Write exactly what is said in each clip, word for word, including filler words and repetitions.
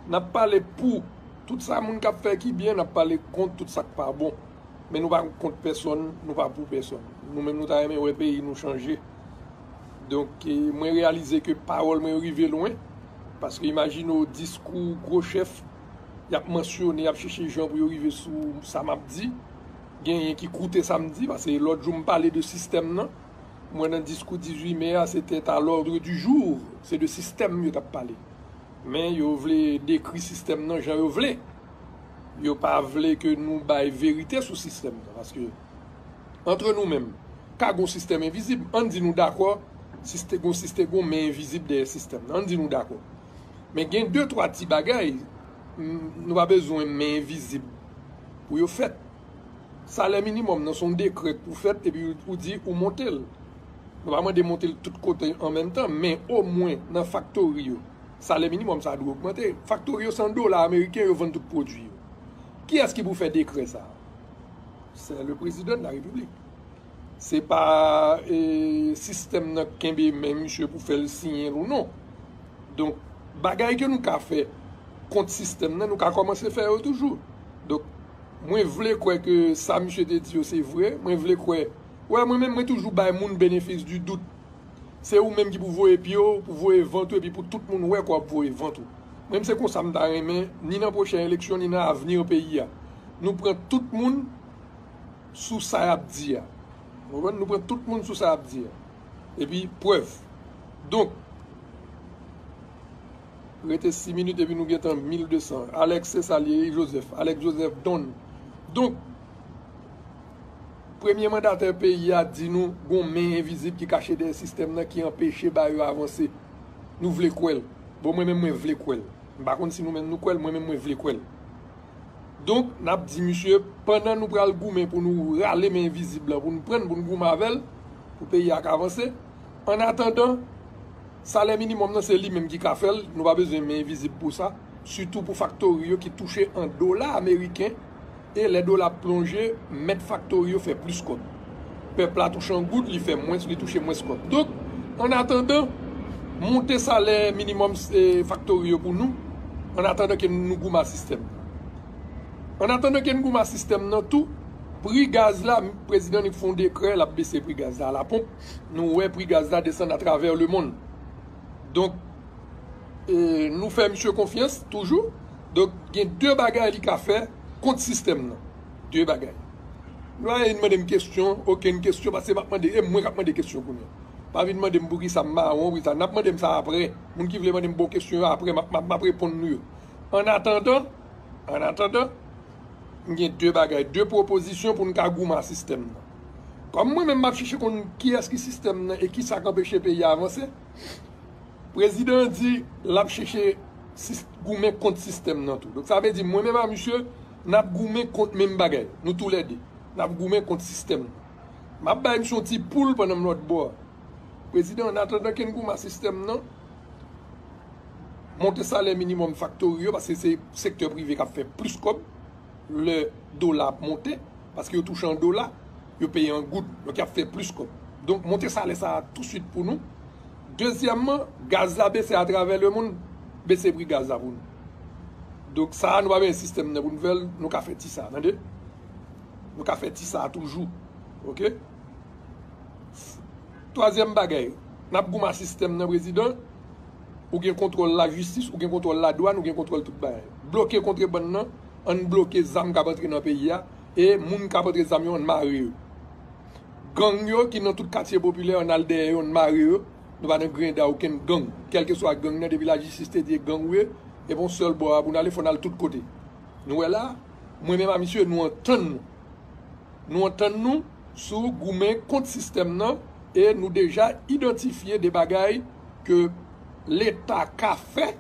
N ap pale pou tout sa moun k ap fè ki byen, n ap pale kont tout sa k pa bon. Men nou pa kont pèsonn, nou pa pou pèsonn. Nou menm nou ta renmen wè peyi nou chanje. Donk, e, mwen reyalize ke pawòl mwen yo rive lwen. Paske imajine w diskou gwo chèf, y ap mansyone, y ap chèche jan pou yo rive sou sa m ap di. Genyen ki koute sa m di, paske lòt jou m pale de sistèm nan. Mwen nan diskou dizuit me a, se te à l'ordre du jour. Se de sistèm yo t ap pale. Men yo vle dekri sistèm nan jan yo vle. Yo pa vle ke nou bay verite sou sistèm nan. Paske, antre nou menm, ka gon sistèm envizib. Ann di nou dakò, siste-, gon siste-, gon men envizib dèyè sistèm nan. Ann di nou dakò. Men gen de, twa ti bagay, m, nou pa bezwen men envizib pou yo fèt. Salè minimòm nan se yon dekrè k pou fèt, epi ou, ou di ou monte l. Nou pa mande monte l tout kote an menm tan, men omwen nan faktori yo, salè minimòm sa a dwe ogmante. Faktori yo se an dola ameriken yo vann tout pwodui yo. Kiyès ki pou fè dekrè sa a? Se le président de la République. Se pa, e, sistèm nan k kenbe men misye pou fè l siyen l ou non. Donk, bagay ke nou ka fè kont sistèm nan, nou ka kòmanse fè yo toujou. Donk, mwen vle kwè ke sa misye te di yo se vre. Mwen vle kwè. Wè, mwen menm, mwen toujou bay moun benefis di dout. Se ou menm ki pou voye pye w, pou voye vant ou, epi pou tout moun wè ke w ap voye vant ou. Mwen menm, se konsa m ta renmen, ni nan pwochen eleksyon, ni nan avni peyi a. Nou pran tout moun sou sa y ap di a. Ou konprann? Nou pran tout moun sou sa y ap di a. Epi, prèv. Donk, rete sis minit epi nou gentan mil de san. Alex, se sa l ye, Joseph. Alex Joseph Don. Donk, premye mandatè peyi a di nou gon men envizib ki kache dèyè sistèm nan ki anpeche bagay yo avanse. Nou vle kwè l. Bon, mwen menm, mwen vle kwè l. M pa konn si nou menm nou kwè l, mwen menm, mwen vle kwè l. Donk, n ap di misye, pandan nou pral goumen pou nou rale men envizib lan, pou nou pran l, pou nou goumen avè l, pou peyi a ka avanse, annatandan, salè minimòm nan, se li menm ki ka fè l, nou pa bezwen men envizib pou sa, sitou pou faktori yo ki touche an dola ameriken, e lè dola ap plonje, mèt faktori yo fè plis kòb. Pèp la touche an goud, li fè mwens, li touche mwens kòb. Donk, annatandan, monte salè minimòm, e, faktori yo pou nou, annatandan ke nou goumen ak sistèm nan. Annatandan ke nou goumen ak sistèm nan tou, pri gaz la, prezidan li fè yon dekrè, l ap bese pri gaz la a la ponp. Nou wè pri gaz la desann atravè lemonn. Donk, e, nou fè misye konfyans toujou. Donk, gen de bagay li ka fè kont sistèm nan. De bagay. Nou pa vin mande m kesyon, okenn kesyon, paske m ap mande, e mwen k ap mande kesyon kounye a. Pa vin mande m poukisa m mawon, poukisa. N ap mande m sa apre. Moun ki vle mande m bon kesyon yo apre, m ap, m ap, m ap reponn nou yo. Annatandan, annatandan, m gen de bagay, de pwopozisyon pou n ka goumen ak sistèm nan. Kòm mwen menm m ap chèche konn kiyès ki sistèm nan e kisa k anpeche peyi a avanse, prezidan an di l ap chèche sis-, goumen kont sistèm nan tou. Donk, sa vle di, mwen menm ak misye, n ap goumen kont menm bagay. Nou toulède. N ap goumen kont sistèm nan. M ap bay misye yon ti poul pandan m lòt bò a. Prezidan, annatandan ke n goumen ak sistèm nan, monte salè minimòm faktori yo, paske se sektè prive k ap fè plis kòb lè dola ap monte, paske yo touche an dola, yo peye an goud, donk y ap fè plis kòb. Donk, monte salè sa a touswit pou nou. Dezyèmman, gaz la bese atravè lemonn, bese pri gaz la pou nou. Donk, sa a, nou pa bezwen sistèm nan pou nou fè l, nou ka fè ti sa, tande? Nou ka fè ti sa toujou, oke? Twazyèm bagay, n ap goumen ak sistèm nan, prezidan, ou gen kontwòl lajistis, ou gen kontwòl ladwàn, ou gen kontwòl tout bagay. Bloke kontrebann nan, ann bloke zam k ap antre nan peyi a, e moun k ap antre zam yo, ann mare yo. Gang yo ki nan tout katye popilè, ann al dèyè yo, ann mare yo. Nou pa nan grenda okenn gang. Kèlkeswa gang nan, depi lajistis te di e gang ou ye, e pa yon sèl bò a pou n ale, fò n al tout kote. Nou wè la, mwen menm ak misye, nou antann nou. Nou antann nou sou goumen kont sistèm nan e nou deja idantifye de bagay ke Leta ka fè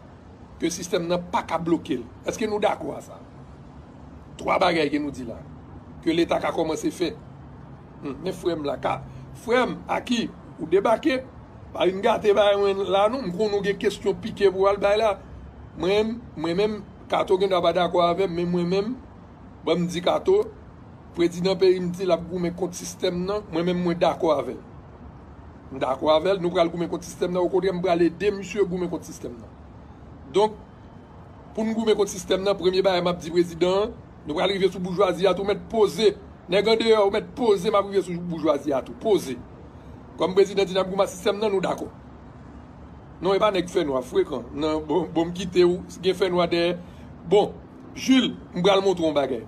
ke sistèm nan pa ka bloke l. Èske nou dakò a sa? Twa bagay ke nou di la, ke Leta ka kòmanse fè. Hmm, men frè m la, ka, frè m, Aki, ou debake, pa vin gate bagay mwen la non, m konnen w gen kesyon pike pou w al bay la. Mwen, mwen menm, Kato gendwa pa dakò avè m, men mwen menm, ban m di Kato, prezidan peyi m di l ap goumen kont sistèm nan, mwen menm mwen dakò avè l. M dakò avè l, nou pral goumen kont sistèm nan, okontrè m pral ede misye goumen kont sistèm nan. Donk, Pou n goumen kont sistèm nan, premye bagay m ap di prezidan an, nou pral rive sou boujwazi a tou, mèt poze. Nèg andeyò, ou mèt poze, m ap rive sou boujwazi a tou. Poze. Kòm prezidan di n ap goumen ak sistèm nan, nou dakò. Non, e pa nèg fènwa, frekan. Non, bon, bon, m kite w, gen fènwa dèyè. Bon, Jules, m pral montre w yon bagay.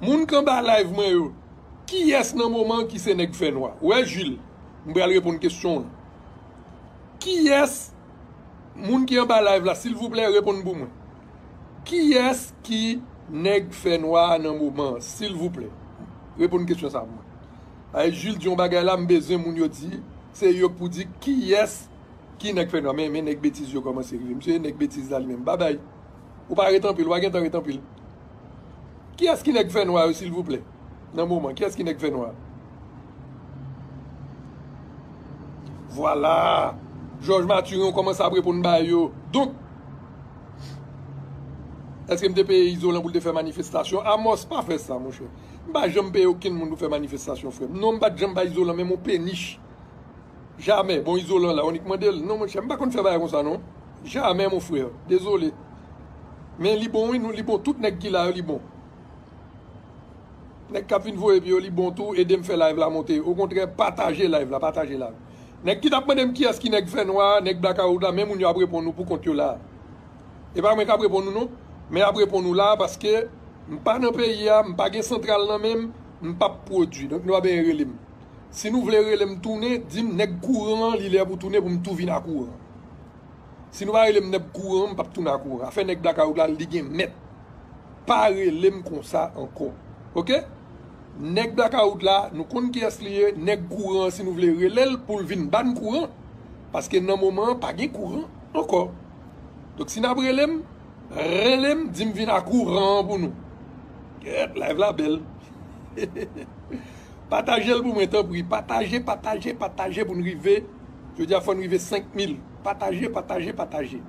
Moun k anba live mwen yo, kiyès nan moman ki se nèg fènwa? Wè, Jules, m pral reponn kesyon an. Kiyès, moun ki anba live la, silvouplè, reponn pou mwen. Kiyès ki nèg fènwa nan moman an, silvouplè? Reponn kesyon sa pou mwen. Ay, Jules di yon bagay la, m bezwen moun yo di, se yo k pou di kiyès ki nèg fènwa. Men, men nèg betiz yo kòmanse rive. Misye nèg betiz la li menm. Babay. Ou pa ret anpil, ou pa gentan ret anpil. Kiyès ki nèg fènwa yo, silvouplè? Nan moman, kiyès ki nèg fènwa? Vwala. Jòj Mathurin kòmanse ap reponn bagay yo. Donk, èske m te peye Izolan pou l te fè manifestasyon? Amos, pa fè sa, monchè. M pa janm peye okenn moun pou fè manifestasyon, frè m. Non, m pa t janm bay Izolan menm yon penich. Jamè. Bon, Izolan la, Onik mande l. Non, monchè, m pa konn fè bagay konsa, non. Jamè, mon frè. Dezole. Men li bon, wi, nou, li bon. Tout nèg ki la yo, li bon. Nèg k ap vin voye pi yo, li bon tou, ede m fè live la monte. Okontrè, pataje live la, pataje live. Nèg ki t ap mande m kiyès ki nèg fènwa, nèg blakawout la, men moun yo ap reponn nou pou kont yo la. E pa mwen k ap reponn nou, non. Men ap reponn nou la, paske m pa nan peyi a, m pa gen santral nan men m, m p ap pwodui. Donk, nou pa bezwen rele m. Si nou vle rele m tounen, di m nèg kouran an, li lè pou tounen pou m tou vin a kouran. Si nou pa rele m nèg kouran, m p ap tounen a kouran. Afè nèg blakawout la, li gen mèt. Pa rele m konsa ankò. Oke? Nèg blakawout la, nou konn kiyès li ye, nèg kouran an, si nou vle rele l pou l vin ba n kouran. Paske nan moman an, pa gen kouran ankò. Donk, si n ap rele m, rele m, di m vin a kouran an pou nou. Gèt, live la bèl. Pataje l pou mwen, tanpri. Pataje, pataje, pataje pou n rive. Jodi a, fò n rive senk mil. Pataje, pataje, pataje.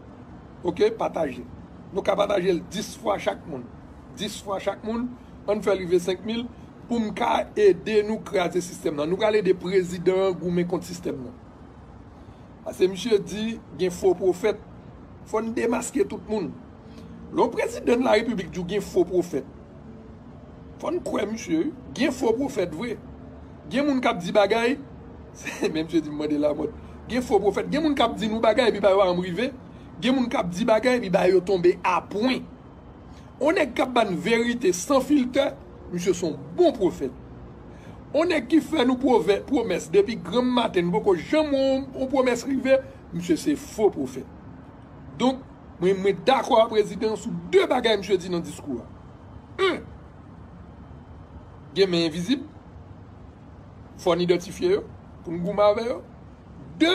Oke? Pataje. Nou ka pataje l dis fwa chak moun. Dis fwa chak moun. Ann fè l rive senk mil pou m ka ede nou kraze sistèm nan. Nou pral ede prezidan an goumen kont sistèm nan. Paske misye di gen fo pwofèt. Fò n demaske tout moun. Lè yon prezidan de la repiblik di w gen fo pwofèt, fò n kwè misye, wi. Gen fo pwofèt vre. Gen moun k ap di bagay, men misye di m mande Lamòt. Gen fo pwofèt. Gen moun k ap di nou bagay epi bagay yo pa janm rive. Gen moun k ap di bagay epi bagay yo tonbe a pwen. On nèg k ap ba n verite san filtè, misye se yon bon pwofèt. On nèg ki fè nou pwovè-, pwomès depi granm maten, nou poko janm wè yon, yon pwomès rive, misye se fo pwofèt. Donk, mwen, mwen dakò ak prezidan sou de bagay misye di nan diskou a. En, gen men envizib, fò n idantifye yo, pou n goumen avè yo. De,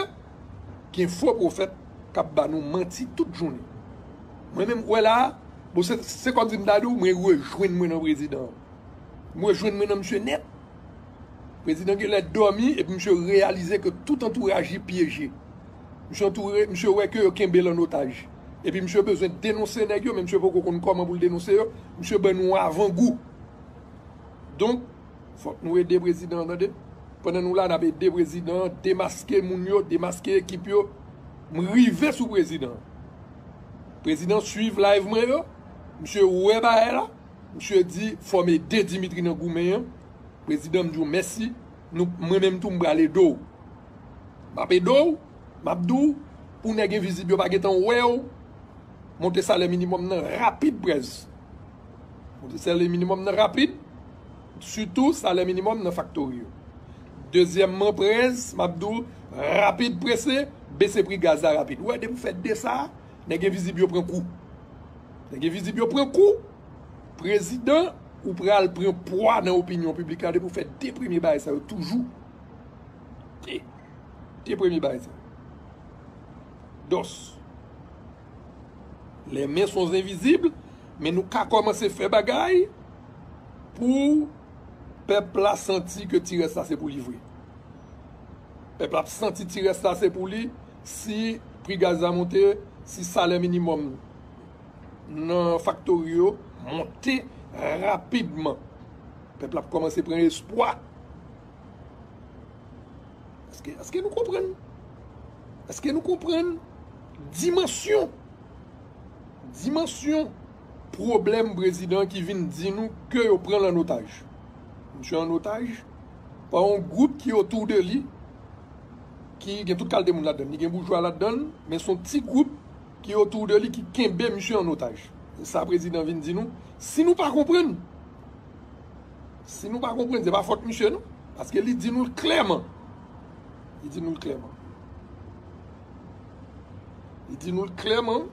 gen fo pwofèt k ap ba nou manti tout jounen. Mwen menm, wè la, bon, se, se kòmsi m ta di w, mwen rejwenn mwen nan prezidan an. M rejwenn mwen nan misye nèt. Prezidan genlè dòmi, epi misye reyalize ke tout antouraj li pyeje. Misye antoure, misye wè ke yo kenbe l an otaj. Epi misye bezwen denonse nèg yo, men misye poko konn kòman pou l denonse yo. Misye ban nou avangou. Donk, fòk nou ede prezidan an, tande. Pandan nou la, n ap ede prezidan an, demaske moun yo, demaske ekip yo. M rive sou prezidan an. Prezidan swiv live mwen yo. Misye wè bagay la. Misye di, fò m ede Dimitri nan goumen an. Prezidan, m di w mèsi. Nou, mwen menm tou, m pral ede w. M ap ede w. M ap di w, pou nèg envizib yo pa gentan wè w, monte salè minimòm nan rapid, prèz. Monte salè minimòm nan rapid, sitou salè minimòm nan faktori yo. Dezyèmman, prèz, m ap di w, rapid, prese, bese pri gaz la rapid. Ou wè, depi w fè de sa, nèg envizib yo pran kou. Nèg envizib yo pran kou. Prezidan, ou pral pran pwa nan opinyon piblik la depi w fè de premye bagay sa yo toujou. De, de premye bagay sa yo. Dos. Les mains sont invisibles, men nou ka kòmanse fè bagay pou pèp la santi ke ti rès la se pou li vre. Pèp la ap santi ti rès la se pou li si pri gaz la monte, si salè minimòm nan faktori yo monte rapidman. Pèp la ap kòmanse pran espwa. Èske, èske nou konprann? Èske nou konprann dimansyon? dimansyon pwoblèm prezidan ki vin di nou ke yo pran l an otaj. Misye an otaj pa yon gwoup ki otou de li, ki gen tout kalite moun ladan l. Li gen boujwa ladan l, men se yon ti gwoup ki otou de li ki kenbe misye an otaj. E sa prezidan vin di nou, si nou pa konprann, si nou pa konprann, se pa fòt misye non, paske li di nou l klèman. Li di nou l klèman. Li di nou l klèman.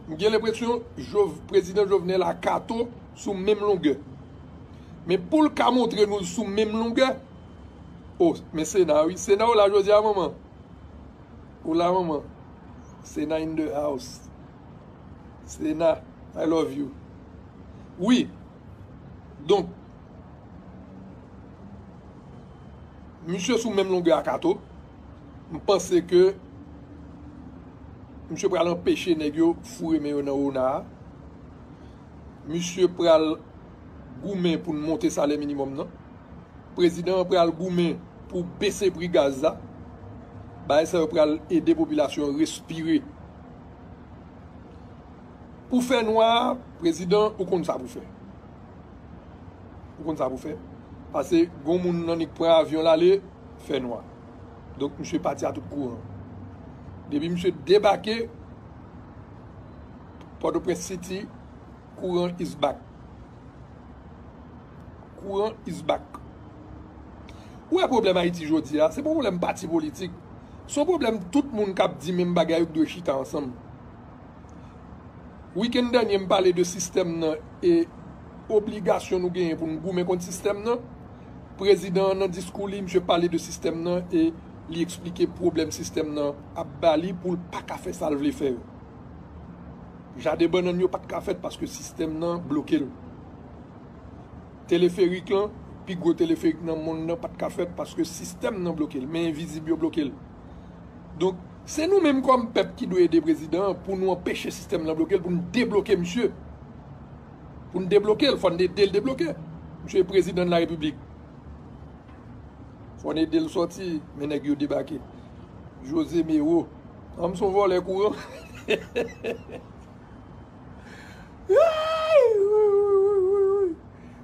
M gen lenpresyon Jov-, prezidan Jovenel a Kato sou menm longè. Men pou l ka montre nou l sou menm longè, o, men Sena wi. Sena ou la jodi a, manman? Ou la, manman? Sena in the house. Sena, I love you. Wi. Donk, misye sou menm longè a Kato. M panse ke misye pral anpeche nèg yo foure men yo nan ona a. Misye pral goumen pou n monte salè minimòm nan. Prezidan an pral goumen pou bese pri gaz la. Bagay sa yo pral ede popilasyon an respire. Pou fè nwa, prezidan, ou konn sa pou fè. Ou konn sa pou fè. Paske gon moun nan nik pran avyon l ale, fè nwa. Donk, misye pati a tout kouran. Depi misye debake, Pòtoprens City, kouran is back. Kouran is back. Ou wè pwoblèm Ayiti jodi a, se pa yon pwoblèm pati politik. Se yon pwoblèm tout moun k ap di menm bagay yo ki dwe chita ansanm. Wikenn dènye, m pale de sistèm nan e obligasyon nou genyen pou n goumen kont sistèm nan. Prezidan an, nan diskou li, misye pale de sistèm nan e li eksplike pwoblèm sistèm nan ap ba li pou l pa ka fè sa l vle fè yo. Jaden bannann yo pa t ka fèt paske sistèm nan bloke l. Teleferik lan, pi gwo teleferik nan mond nan, pa t ka fèt paske sistèm nan bloke l, men envizib yo bloke l. Donk, se nou menm kòm pèp ki dwe ede prezidan an pou nou anpeche sistèm nan bloke l, pou n debloke misye. Pou n debloke l, fò n ede l debloke. Misye prezidan de la repiblik. Fò n ede l sòti, men nèg yo debake. Jose Mero. An, m se yon vòlè kouran.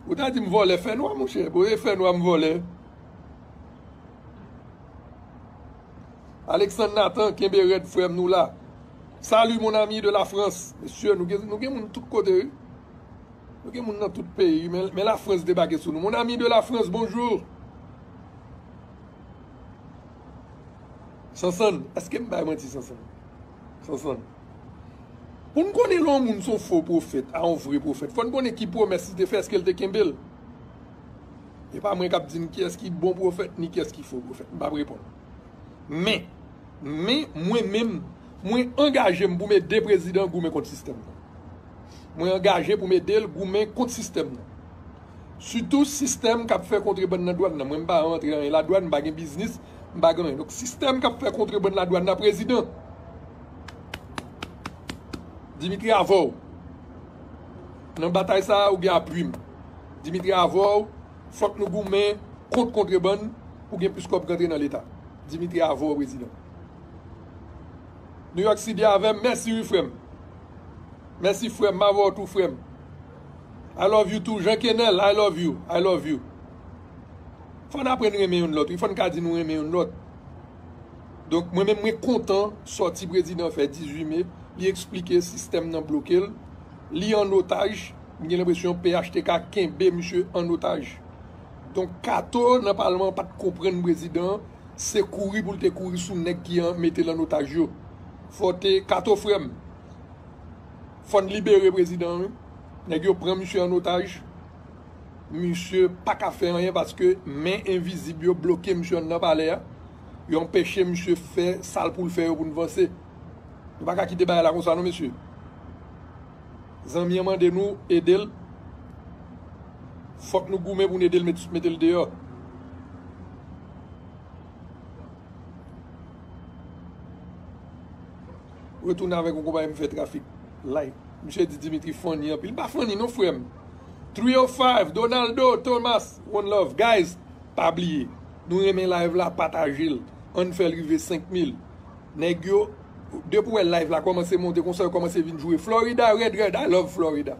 Ou ta di m vòlè fè nwa, monchè. Bon, e fè nwa m vòlè. Alexandre Nathan, kenbe rèd, frè m, nou la. Salut, mon ami de la France. Mesye, nou gen, nou gen moun tout kote, wi. Nou gen moun nan tout peyi, men, men Lafrans debake sou nou. Mon ami de la France, bonjour. Sansann, èske m bay manti, Sansann? Sansann. Pou n konnen lè yon moun se yon fo pwofèt a yon vre pwofèt, fò n konnen ki pwomès li te fè, èske l te kenbe l? E pa mwen k ap di n kiyès ki bon pwofèt, ni kiyès ki fo pwofèt. M p ap reponn. Men, men, mwen menm, mwen angaje m pou m ede prezidan goumen kont sistèm nan. Mwen angaje pou m ede l goumen kont sistèm nan. Sitou sistèm k ap fè kontrebann nan dwàn nan. Mwen, m pa rantre anyen ladwàn, m pa gen biznis, m pa gen anyen. Donk, sistèm k ap fè kontrebann ladwàn nan, prezidan. Dimitri avè w. Nan batay sa a, ou gen apui m. Dimitri avè w, fòk nou goumen kont kontrebann pou gen plis kòb k antre nan Leta. Dimitri avè w, prezidan. New York City avè m, mèsi wi, frè m. Mèsi, frè m, m avè w tou, frè m. I love you too, Jean Kenel, I love you, I love you. Fò n aprann renmen youn lòt, wi, fò n ka di nou renmen youn lòt. Donk, mwen menm, mwen kontan sòti prezidan fè dizuit me, li eksplike sistèm nan bloke l, li an otaj, m gen lenpresyon P H T K kenbe misye an otaj. Donk, Kato nan palman an pa t konprann prezidan an, se kouri pou l te kouri sou nèg ki an, mete l an otaj yo. Fò te, Kato frè m, fò n libere prezidan an, wi. Nèg yo pran misye an otaj. Misye pa ka fè anyen paske men envizib yo bloke misye anndan palè a. Yo anpeche misye fè sa l pou l fè yo pou n vanse. Nou pa ka kite bagay la konsa non, mesye. Zanmi an mande nou ede l. Fòk nou goumen pou n ede l met, mete l deyò. Retounen avèk yon konpayi m fè trafik. Like. Misye di Dimitri funny anpil. M pa funny non, frè m. Three oh five, Donaldo, Thomas, one love. Guys, pa bliye. Nou renmen live la, pataje l. Ann fè l rive senk mil. Nèg yo Depi w wè live la kòmanse monte konsa, yo kòmanse vin joure Florida, red, red, I love Florida.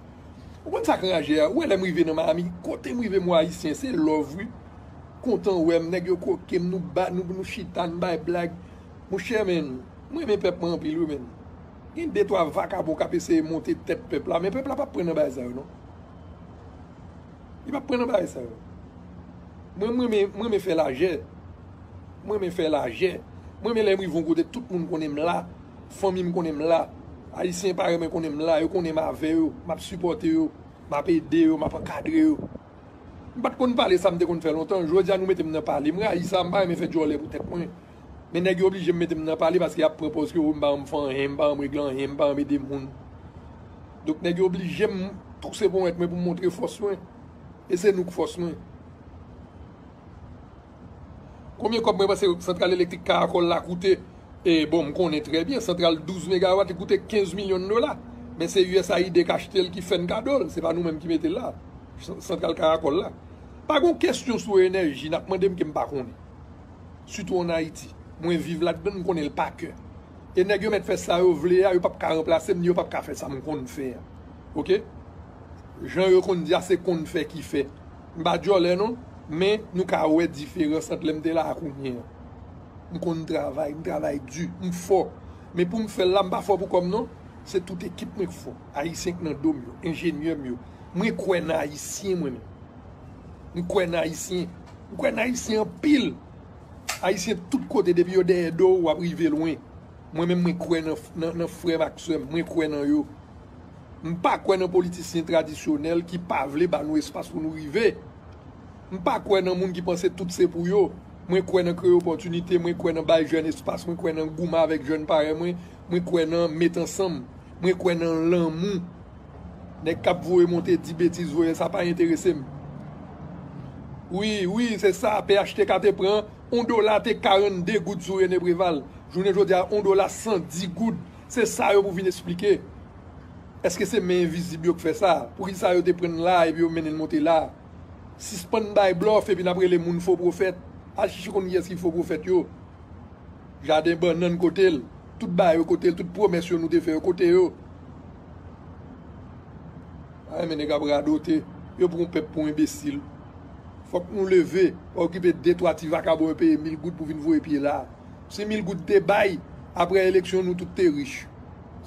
Ou konn sa k anraje a? Ou wè lè m rive nan Miami, kote m rive, mwen Ayisyen, se love, wi. Kontan wè m, nèg yo koke m, nou ba, nou, nou chita, n bay blag. Monchè, men, mwen renmen pèp mwen anpil, wi, men. Gen de twa vakabon k ap eseye monte tèt pèp la, men pèp la p ap pran nan bagay sa yo, non. Li p ap pran nan bagay sa yo. Mwen, mwen renmen, mwen renmen fè lajè. Mwen renmen fè lajè. Mwen renmen lè m rive yon kote, tout moun konnen m la. Fanmi m konnen m la. Ayisyen parèy mwen konnen m la. Yo konnen m avè yo. M ap sipòte yo. M ap ede yo. M ap ankadre yo. M pa t konn pale sa m te konn fè lontan. Jodi a nou mete m nan pale. M rayi sa, m pa renmen fè djòlè pou tèt mwen. Men nèg yo oblije m mete m nan pale paske y ap pran pòz ke m pa janm fè anyen, m pa janm regle anyen, m pa janm ede moun. Donk nèg yo oblije m touse ponyèt mwen pou m montre fòs mwen. E se nou k fòs mwen. Konbyen kòb mwen panse santral elektrik Karakòl la koute? E bon, m konnen trè byen, santral douz megawat li koute kenz milyon dola. Men se U S A I D k achte l, ki fè n kado l. Se pa nou menm ki mete l la. San-, santral Karakòl la. Pa gon kesyon sou enèji, n ap mande m ke m pa konnen. Sitou ann Ayiti. Mwen viv ladan l, m konnen l pa kè. E nèg yo mèt fè sa yo vle a, yo p ap ka ranplase m, ni yo p ap ka fè sa m konn fè a. Oke? Jan yo konn di a, se konn fè ki fè. M pa djòlè non, men nou ka wè diferans ant lè m te la a kounye a. M konn travay, m travay di, m fò. Men pou m fè l la, m pa fò pou kò m non. Se tout ekip mwen k fò. Ayisyen k nan do m yo, enjenyè m yo. Mwen kwè nan Ayisyen, mwen menm. M kwè nan Ayisyen. M kwè nan Ayisyen anpil. Ayisyen tout kote, depi yo dèyè do w, w ap rive lwen. Mwen menm, mwen kwè nan, nan, nan frè m ak sè m. Mwen kwè nan yo. M pa kwè nan politisyen tradisyonèl ki pa vle ba nou espas pou nou rive. M pa kwè nan moun ki panse tout se pou yo. Mwen kwè nan kreye opòtinite, mwen kwè nan bay jèn espas, mwen kwè nan goumen avèk jèn parèy mwen, mwen kwè nan met ansanm, mwen kwè nan lanmou. Nèg k ap voye monte, di betiz, voye, sa pa enterese m. Wi, wi, se sa, P H T K te pran, yon dola te karannde goud sou René Préval. Jounen jodi a, yon dola san dis goud. Se sa yo pou vin esplike. Èske se men envizib yo k fè sa? Poukisa yo te pran l la epi yo mennen l monte la? Sispann bay blòf epi n ap rele moun fo pwofèt. Al chèche konn kiyès ki fo pwofèt yo. Jaden bannann kote l? Tout bagay yo kote l? Tout pwomès yo nou te fè yo kote yo? Pa renmen nèg ap radote. Yo pran pèp pou enbesil. Fòk nou leve. Pa okipe de twa ti vakabon yo peye mil goud pou vin voye pye la. Si mil goud te bay, apre eleksyon nou tout te rich.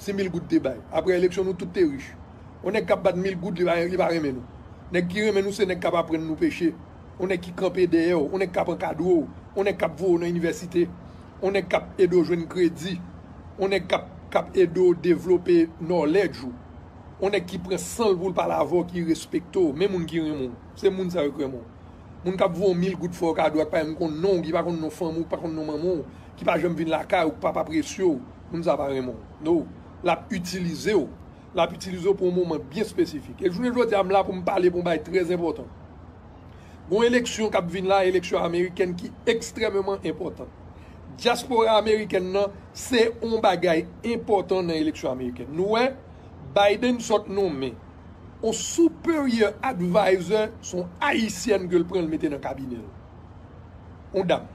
Si mil goud te bay, apre eleksyon nou tout te rich. Yon nèg k ap bat mil goud, li pa, li pa renmen nou. Nèg ki renmen nou, se nèg k ap aprann nou peche. Yon nèg ki kanpe dèyè w, yon nèg k ap ankadre w, yon nèg k ap voye w nan inivèsite, yon nèg k ap ede w jwenn kredi, yon nèg k ap, k ap ede w devlope knowledge ou, yon nèg ki pran san l pou l pale avè w, ki respekte w, men moun ki renmen w, se moun sa yo k renmen w. Moun k ap voye w mil goud fè w kado ak pa menm konn non w, ki pa konn non fanmi w, ki pa konn non manman w, ki pa janm vin lakay ou, ki p ap apresye w, moun sa pa renmen w. No, l ap itilize w. L ap itilize w pou yon moman byen espesifik. E jounen jodi a, m la pou m pale pou yon bagay trè enpòtan. Gon eleksyon k ap vin la, eleksyon amerikèn ki ekstrèmeman enpòtan. Dyaspora amerikèn nan, se yon bagay enpòtan nan eleksyon amerikèn. Nou wè, Biden sot nonmen yon superior advisor, se yon ayisyèn ke l pran l mete nan kabinè l. Yon dam.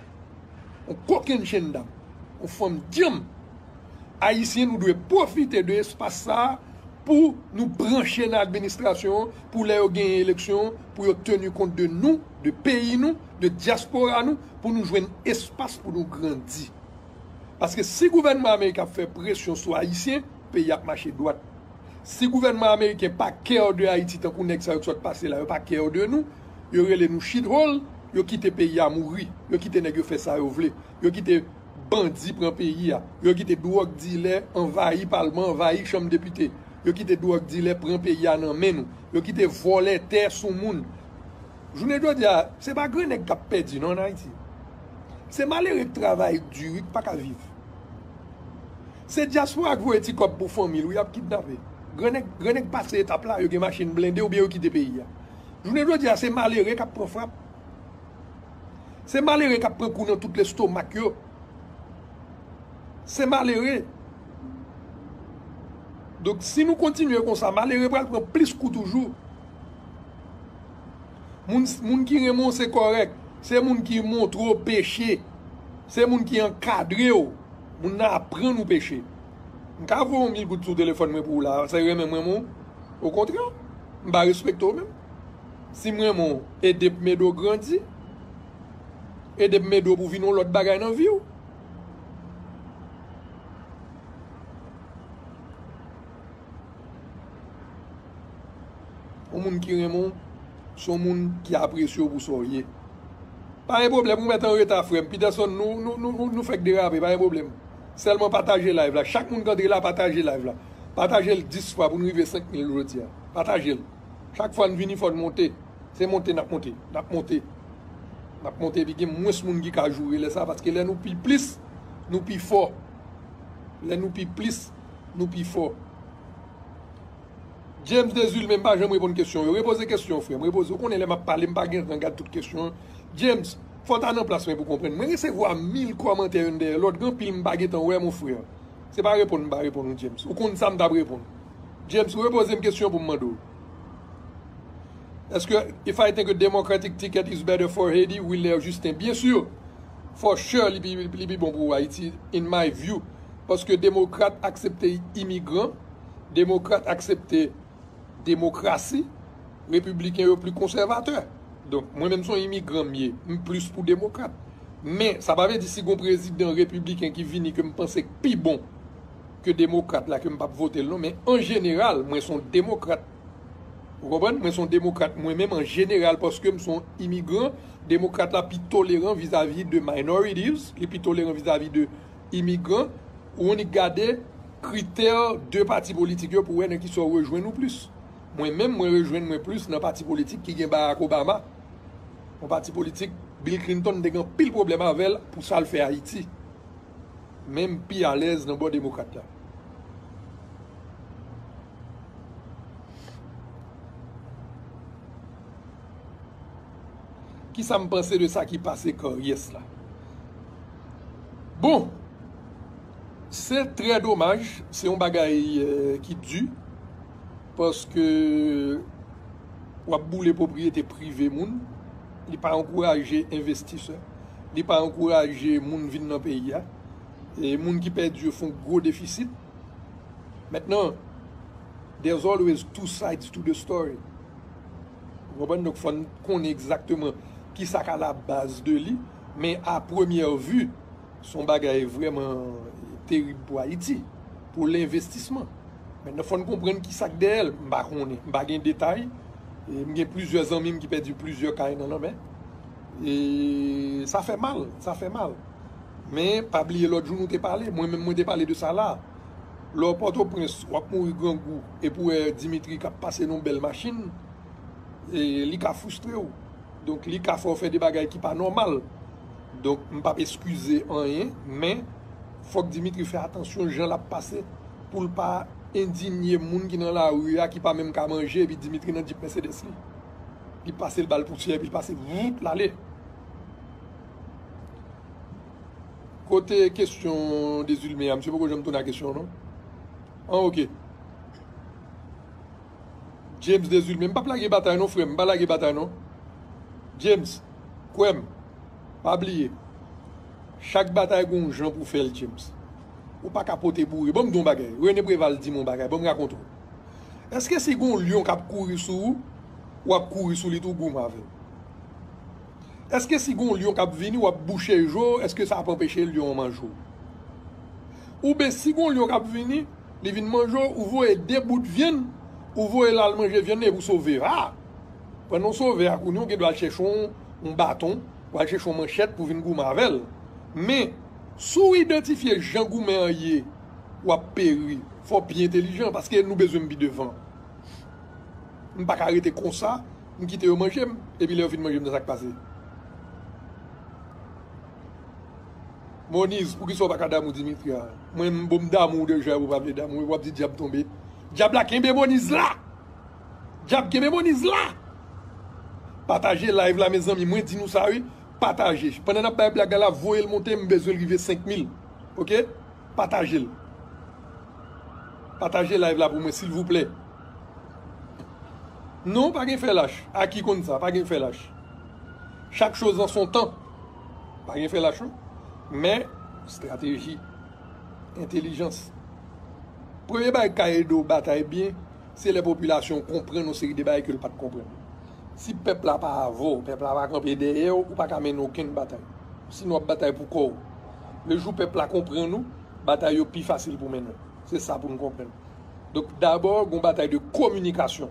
Yon kokennchenn dam. Yon fanm dyanm. Ayisyen, nou dwe pwofite de espas sa a pou nou branche nan administrasyon an, pou lè yo genyen eleksyon, pou yo teni kont de nou, de peyi nou, de dyaspora nou, pou nou jwenn espas pou nou grandi. Paske si gouvènman ameriken ap fè presyon sou Ayisyen, peyi a ap mache dwat. Si gouvènman ameriken pa care de Ayiti tankou nèg sa yo k sot pase la, yo pa care de nou, yo rele nou shithole, yo kite peyi a mouri, yo kite nèg yo fè sa yo vle, yo kite bandi pran peyi a, yo kite dwòg dilè anvayi palman, anvayi chanm depite, yo kite dwòg dilè pran peyi a nan men nou, yo kite vòlè tè sou moun. Jounen jodi a, se pa gran nèg k ap pèdi non ann Ayiti. Se malere k travay di wi k pa ka viv. Se dyaspora k voye ti kòb pou fanmi l wi y ap kidnape. Gran nèg, gran nèg pase etap la, yo gen machin blende oubyen yo kite peyi a. Jounen jodi a, se malere k ap pran frap. Se malere k ap pran kou nan tout lestomak yo. Se malere. Donk, si nou kontinye konsa, malere pral pran plis kou toujou. Moun, moun ki renmen w se kòrèk. Se moun ki montre w peche. Se moun ki ankadre w. Moun nan aprann ou peche. M ka voye yon mil goud sou telefòn mwen pou ou la, sa renmen mwen, mwen. Okontrè, m pa respekte w menm. Si m renmen w, ede m ede w grandi. Ede m ede w pou w vin yon lòt bagay nan vi w. Yon moun ki renmen w, se yon moun ki apresye w pou sa w ye. Pa gen pwoblèm, ou mèt anreta, frè m. Peterson, nou, nou, nou, nou, nou fèk derape, pa gen pwoblèm. Sèlman pataje live la. Chak moun k antre la, pataje live la. Pataje l dis fwa pou n rive senk mil jodi a. Pataje l. Chak fwa n vini, fò n monte. Se monte n ap monte. N ap monte. N ap monte, epi gen mwens moun ki ka joure lè sa, paske lè nou pi plis, nou pi fò. Lè nou pi plis, nou pi fò. James Desulme, m pa janm reponn kesyon yo. Repoze kesyon, frè m. Repoze. Ou konnen lè m ap pale, m pa gen tan gad tout kesyon an. James, fò w ta nan plas mwen pou w konprann. Mwen resevwa mil kòmantè youn dèyè lòt. Gen anpil m pa gen tan wè, mon frè. Se pa reponn m pa reponn ou, James. Ou konn sa m t ap reponn. James, repoze m kesyon pou m mande w. Èske, if I think a Democratic ticket is better for Haiti, wi, Lè Justin, byen si. For sure, li pi, li pi bon pou Ayiti, in my view. Paske demokrat aksepte imigran, demokrat aksepte demokrasi, repibliken yo pli konsèvatè. Donk, mwen menm se yon imigran m ye, m plis pou demokrat. Men, sa pa vle di si gon prezidan repibliken ki vini ke m panse k pi bon ke demokrat la, ke m p ap vote l non, men an jeneral, mwen se yon demokrat. Ou konprann? Mwen se yon demokrat mwen menm an jeneral paske m se yon imigran. Demokrat la pi toleran vizavi de minorities, li pi toleran vizavi de imigran. Ou annik gade kritè de pati politik yo pou wè nan kisa w rejwenn ou plis. Mwen menm, mwen rejwenn mwen plis nan pati politik ki gen Barack Obama. Yon pati politik Bill Clinton te gen anpil pwoblèm avè l pou sa l fè Ayiti. Men m pi alèz nan bò demokrat la. Kisa m panse de sa ki pase Karyès la? Bon, se trè domaj, se yon bagay, eh, ki di, paske w ap boule pwopriyete prive moun, li pa ankouraje envestisè, li pa ankouraje moun vin nan peyi a, e moun ki pèdi yo fè yon gwo defisit. Mentnan, there's always two sides to the story. Ou konprann? Donk, fò n konnen egzakteman kisa k alabaz de li, men a premyè vi, se yon bagay vrèman terib pou Ayiti, pou lenvestisman. Mentnan, fò n konprann kisa k dèyè l. M pa konnen, m pa gen detay. E m gen plizyè zanmi m ki pèdi plizyè kay nan lanmè. E sa fè mal, sa fè mal. Men, pa bliye lòt jou nou te pale, mwen menm mwen te pale de sa la. Lè w Pòtoprens, w ap mouri grangou, epi w wè Dimitri k ap pase nan yon bèl machin, e li ka fristre w. Donk, li ka fè w fè de bagay ki pa nòmal. Donk, m p ap eskize anyen, men fòk Dimitri fè atansyon jan l ap pase pou l pa endinye moun ki nan lari a, ki pa menm ka manje, epi Dimitri nan Jeep Mercedes li. Li pase l ba l pousyè, epi l pase, voup, l ale. Kote kesyon Desulme a? Misye poko janm tounen a kesyon an, non? An, oke. James Desulme, m p ap lage batay non, frè m, m pa lage batay non. James, kwè m, pa bliye. Chak batay gon jan pou fè l, James. Ou pa ka pote boure. Ban m di w yon bagay. Rene Preval di m yon bagay. Ban m rakonte w. Èske si gon lyon k ap kouri sou ou, w ap kouri sou li tou goumen avè l? Èske si gon lyon k ap vini, w ap bouche je w, èske sa ap anpeche lyon an manje w? Oubyen si gon lyon k ap vini, li vin manje w, ou voye de bout vyann, ou voye l al manje vyann nan epi w sove. A! Pandan w sove a, kounye a w gen dwa al chèche yon, yon baton, w al chèche yon manchèt pou w vin goumen avè l. Men, si w idantifye jan goumen an ye, w ap peri. Fò w byen entelijan, paske nou bezwen m pi devan. M pa ka rete konsa, m kite yo manje m, epi lè yo fin manje m, nan sa k pase. Moniz, poukisa w pa ka damou Dimitri a? Mwen, m bon, m damou w deja, ou pa vle damou, w ap di dyab tonbe. Dyab la kenbe Moniz la! Dyab kenbe Moniz la! Pataje live la, mezanmi, mwen di nou sa, wi. Pataje. Pandan n ap bay blag la, voye l monte, m bezwen l rive senk mil. Oke? Pataje l. Pataje live la pou mwen, silvouplè. Non, pa gen fè lach. A ki konn sa, pa gen fè lach. Chaque chose en son temps. Pa gen fè lach, non. Men, estrateji, entelijans. Premye bagay k ka ede w batay byen, se lè popilasyon konprann yon seri de bagay ke l pa t konprann. Si pèp la pa avè w, pèp la pa kanpe dèyè w, ou pa ka mennen okenn batay. Sinon, w ap batay pou kò w. Le jou pèp la konprann ou, batay yo pi fasil pou mennen. Se sa pou n konprann. Donk, dabò, gon batay de kominikasyon.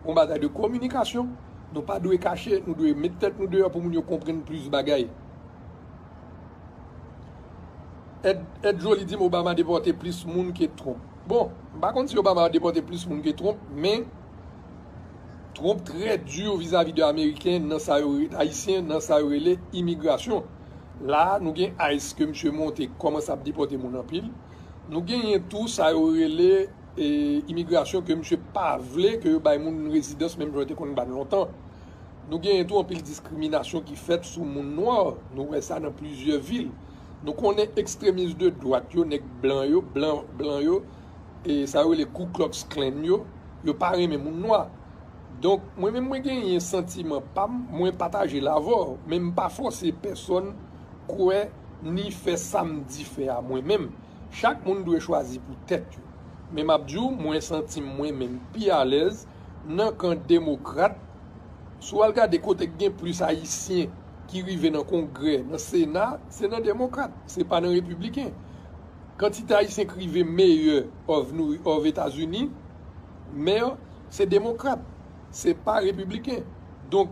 Gon batay de kominikasyon. Nou pa dwe kache, nou dwe met tèt nou deyò pou moun yo konprann plis bagay. Ed, Ed Joly di m Obama depòte plis moun ke Trump. Bon, m pa konn si Obama depòte plis moun ke Trump, men Trump trè di vizavi de Ameriken nan sa yo re-, Ayisyen nan sa yo rele imigrasyon. La, nou gen ICE ke misye monte kòmanse ap depòte moun anpil. Nou genyen tou sa yo rele e, imigrasyon ke misye pa vle ke yo bay moun rezidans menm jan yo te konn ba n lontan. Nou genyen tou anpil diskriminasyon ki fèt sou moun nwa. Nou wè sa nan plizyè vil. Nou konnen ekstremis de dwat yo, nèg blan yo, blan, blan yo, e sa yo rele Ku Klux Klan yo, yo pa renmen moun nwa. Donk, mwen menm mwen genyen santiman pa m, mwen pataje l avè w, men m pa fòse pèsonn kwè ni fè sa m di fè a mwen menm. Chak moun dwe chwazi pou tèt yo. Men m ap di w, mwen santi m mwen menm pi alèz nan kan demokrat. Si w al gade kote k gen plis Ayisyen ki rive nan Kongrè, nan Sena, se nan demokrat, se pa nan repibliken. Kantite Ayisyen k rive meyè of New, of Etazini, mè, se demokrat, se pa repibliken. Donk,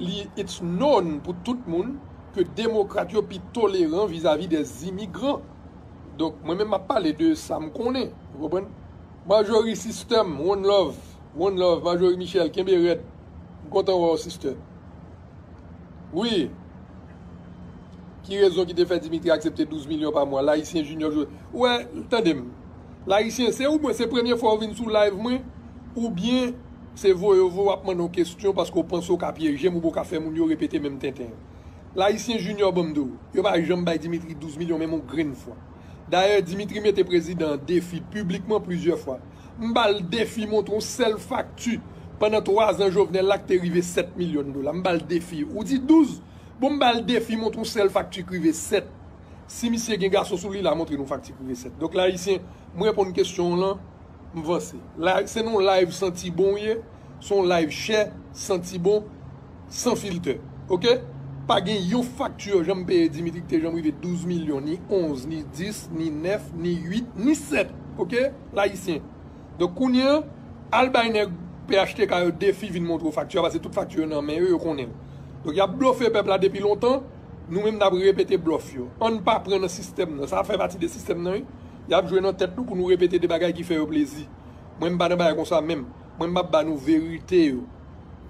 li, it's known pou tout moun ke demokrat yo pi toleran vizavi dè imigran. Donk, mwen menm m ap pale de sa m konnen, ou konprann? Marjorie System, one love, one love, Marjorie Michel, kenbe rèd. M kontan wè w, sister. Wi. Ki rezon ki te fè Dimitri aksepte douz milyon pa mwa? Layisyen Junior Joseph. Ou wè, tande m. Layisyen, se ou mwen, se premye fwa w vin sou live mwen, oubyen se voye w voye w ap mande yon kesyon paske w panse w ka pyeje m, ou poko ka fè moun yo repete menm tenten an. Layisyen Junior, ban m di w, yo pa janm bay Dimitri douz milyon menm yon grenn fwa. Dayè, Dimitri mete prezidan an defi piblikman plizyè fwa. M ba l defi montre yon sèl fakti pandan twa zan Jovenel la ki te rive sèt milyon dola. M ba l defi. Ou di douz, bon, m ba l defi montre yon sèl fakti ki rive sèt. Si misye gen gason sou li, l a montre nou fakti ki rive sèt. Donk, Layisyen, m reponn kesyon w lan, m vanse. La, se nan yon live santi bon w ye, se yon live chè, santi bon, san filtè. Oke? Pa gen yon fakti yo janm peye Dimitri ki te janm rive douz milyon, ni onz, ni dis, ni nèf, ni uit, ni sèt. Oke? Layisyen. Donk, kounye an, al bay nèg P H T K yo defi vin montre w fakti a, paske tout fakti yo nan men yo, yo konnen l. Donk, y ap blofe pèp la depi lontan, nou menm n ap repete blòf yo. Ann pa pran nan sistèm nan. Sa fè pati de sistèm nan, wi. Y ap jwe nan tèt nou pou nou repete de bagay ki fè yo plezi. Mwen, m pa nan bagay konsa menm. Mwen, m ap ba nou verite yo.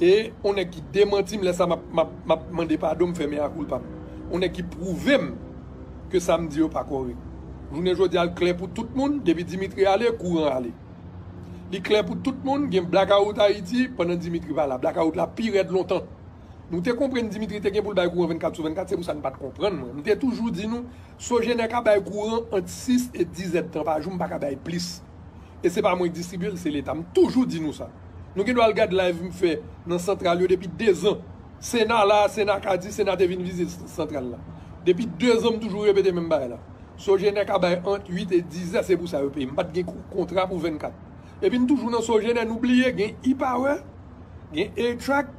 E yon nèg ki demanti m, lè sa m ap, m ap, m ap mande padon, m fè mea culpa m. Yon nèg ki pwouve m ke sa m di yo pa kòrèk. Jounen jodi a, l klè pou tout moun, depi Dimitri ale, kouran ale. Li klè pou tout moun, gen blakawout Ayiti pandan Dimitri pa la. Blakawout la pi rèd lontan. Nou te konprann Dimitri te gen pou l bay kouran vennkat sou vennkat, se pou sa n pa t konprann mwen. M te toujou di nou, Sogener ka bay kouran ant sis e diz èdtan pa jou, m pa ka bay plis. E se pa mwen k distribye l, se Leta. M toujou di nou sa. Nou gen dwa al gade live m fè nan santral yo depi de zan. Sena la, Sena ka di, Sena te vin vizit santral la. Depi de zan, m toujou repete menm bagay la. Sogener ka bay ant uit e diz è, se pou sa yo peye. M pa t gen kou-, kontra pou vennkat. Epi n toujou nan Sogener, nou bliye, gen E-Power, gen A-Track,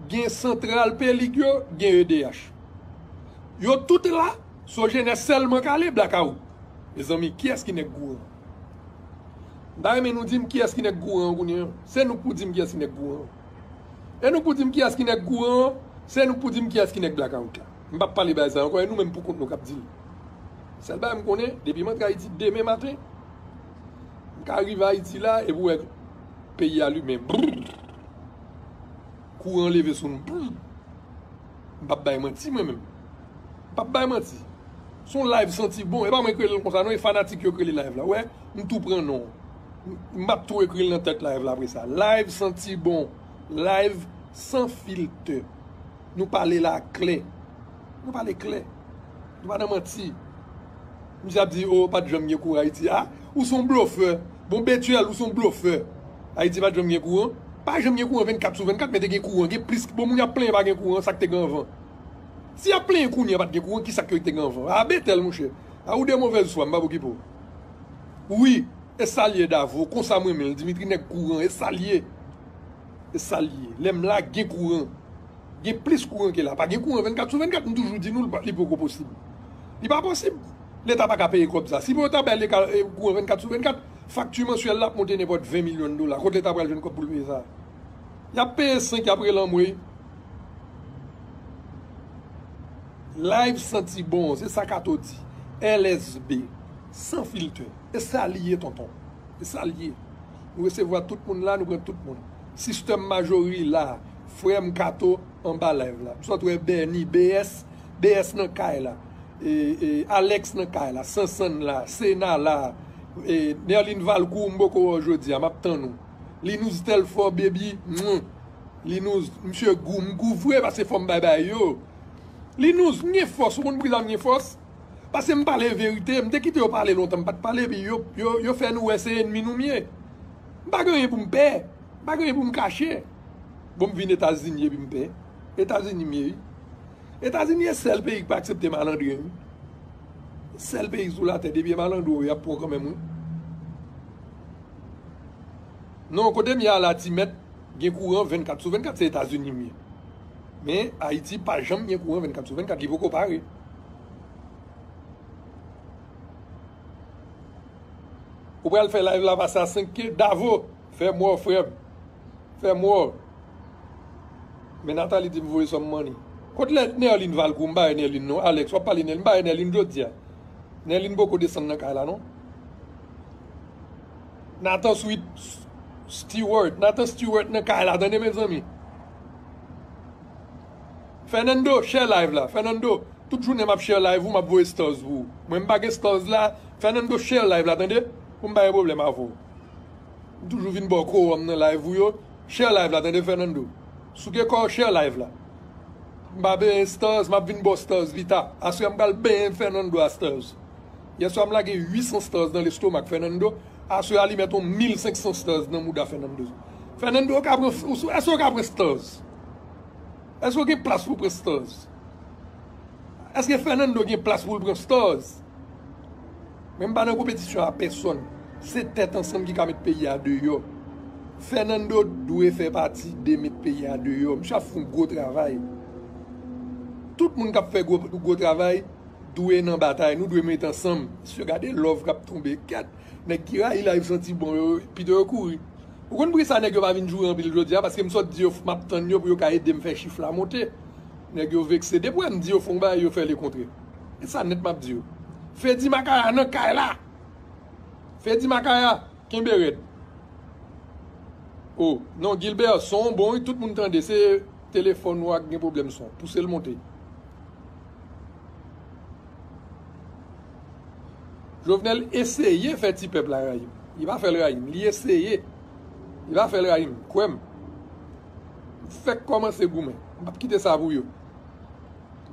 gen Santral Pelig yo, gen E D H. Yo tout la, Sogener sèlman k ale blakawout. Mezanmi, kiyès ki nèg kouran? M ta renmen nou di m kiyès ki nèg kouran an kounye a. Se nou k pou di m kiyès ki nèg kouran an. E nou k pou di m kiyès ki nèg kouran an, se nou k pou di m kiyès ki nèg blakawout la. M p ap pale bagay sa ankò, e nou menm pou kont nou k ap di l. Sèl bagay m konnen, depi m antre Ayiti demen maten, m ka rive Ayiti la, epi w wè peyi a limen. Brrr. Kouran leve sou nou. Brrr. M p ap bay manti, mwen menm. M p ap bay manti. Se yon live santi bon. E pa mwen k rele l konsa, non. E fanatik yo k rele live la. Wè, m tou pran non. M, m ap tou ekri l nan tèt live la apre sa. Live santi bon. Live san filtè. Nou pale la klè. Nou pale klè. Nou pa nan manti. Misye ap di, "Oh, pa t janm gen kouran Ayiti." Ah, ou se yon blofè. Bon, Betuel, ou se yon blofè. Ayiti pa t janm gen kouran. Pa janm gen kouran vennkat sou vennkat, men te gen kouran. Gen plis, bon, moun y ap plenyen pa gen kouran, sa k te gen anvan. Si y ap plenyen kounye a pa t gen kouran, ki sa k te gen anvan? Ah, Betel, monchè. Ah, ou de movèz fwa, m p ap okipe w. Wi, E sa l ye, Davo, konsa m renmen l. Dimitri nèg kouran, e sa l ye. E sa l ye. Lè m la, gen kouran. Gen plis kouran ke la. Pa gen kouran vennkat sou vennkat, m toujou di nou, li pa- li poko posib. Li pa posib. Leta pa ka peye kòb sa. Si pou yo ta bay leta, eh, kouran vennkat sou vennkat, fakti mansyèl la ap monte nenpòt ven milyon dola. Kot leta pral jwenn kòb pou l peye sa? Y ap peye senk, y ap rele anmwey. Live santi bon, se sa Kato di. L S B, san filtè. E sa li ye, tonton. E sa li ye. Nou resevwa tout moun la, nou pran tout moun. Sistèm majori la, frè m Kato anba live la. M sot wè Bernie, B S, B S nan kay la. E, e, Alex nan kay la, Sansann la, Sena la, e, Nerline Valcourt, m poko wè w jodi a, m ap tann ou. Linous Telfort, baby, mwah. Linous, misye gou, m gou vre, paske fò m bay bay yo. Linous, m gen fòs, ou konn poukisa m gen fòs? Paske m pale verite, m te kite yo pale lontan, m pa t pale, epi yo, yo, yo fè nou wè se ènmi nou m ye. M pa gen anyen pou m pè, m pa gen anyen pou m kache. Bon, m vin Etazini epi m pè. Etazini m ye, wi. Etazini e sèl peyi ki pa aksepte malandren, wi. Sèl peyi sou latè, depi e malandro, y ap pran kanmenm, wi. Non, kote m ye a la, ti mèt, gen kouran vennkat sou vennkat, se Etazini m ye. Men, Ayiti pa janm gen kouran vennkat sou vennkat, li poko pare. Ou pral fè live la pase a senk K, Davo, fè m wè w, frè m. Fè m wè w. Men Nathalie di m voye sòm money. Kot lè Nerline Valcourt, m pa wè Nerline non. Alex, w ap pale Nerline, m pa wè Nerline jodi a. Nerline poko desann nan kay la non. Nathan Sweet Stewart, Nathan Stewart nan kay la, tande mezanmi. Fernando, share live la. Fernando, tout jounen m ap share live ou, m ap voye stars pou ou. Mwen m pa gen stars la. Fernando, share live la, tande. Pou m pa gen pwoblèm avè w. M toujou vin ba w kowòm nan live ou yo. Share live la, tande, Fernando. Souke kò w, share live la. M pa benyen stars, m ap vin ba w stars pita. Aswè a m pral benyen Fernando a stars. Yèswa m lage uit san stars nan lestomak Fernando. Aswè a li mèt yon mil senk san stars nan mouda Fernando. Fernando, ou ka pran, ou, èske ou ka pran stars? Èske w gen plas pou w pran stars? Èske Fernando gen plas pou l pran stars? Men m pa nan konpetisyon a pèsonn. Se tèt ansanm ki ka met peyi a deyò. Fernando dwe fè pati de met peyi a deyò. Misye ap fè yon gwo travay. Tout moun k ap fè gwo, gwo travay dwe nan batay. Nou dwe met ansanm. Mesye, gade love k ap tonbe. Kèt, nèg ki rayi live santi bon yo, pito yo kouri. Ou konn poukisa nèg yo pa vin joure anpil jodi a? Paske m sot di yo, m ap tann yo pou yo ka ede m fè chif la monte. Nèg yo vekse. Depi w wè m di yo fè yon bagay, yo fè lekontrè. E sa nèt m ap di yo. Fedi Makaya nan kay la. Fedi Makaya, kenbe rèd. O, non, Gilbert, son w bon wi, tout moun tande. Se telefòn ou a k gen pwoblèm son. Pouse l monte. Jovenel eseye fè ti pèp la rayi m. Li pa fè l rayi m. Li eseye. Li pa fè l rayi m. Kwè m. M fèk kòmanse goumen. M p ap kite sa pou yo.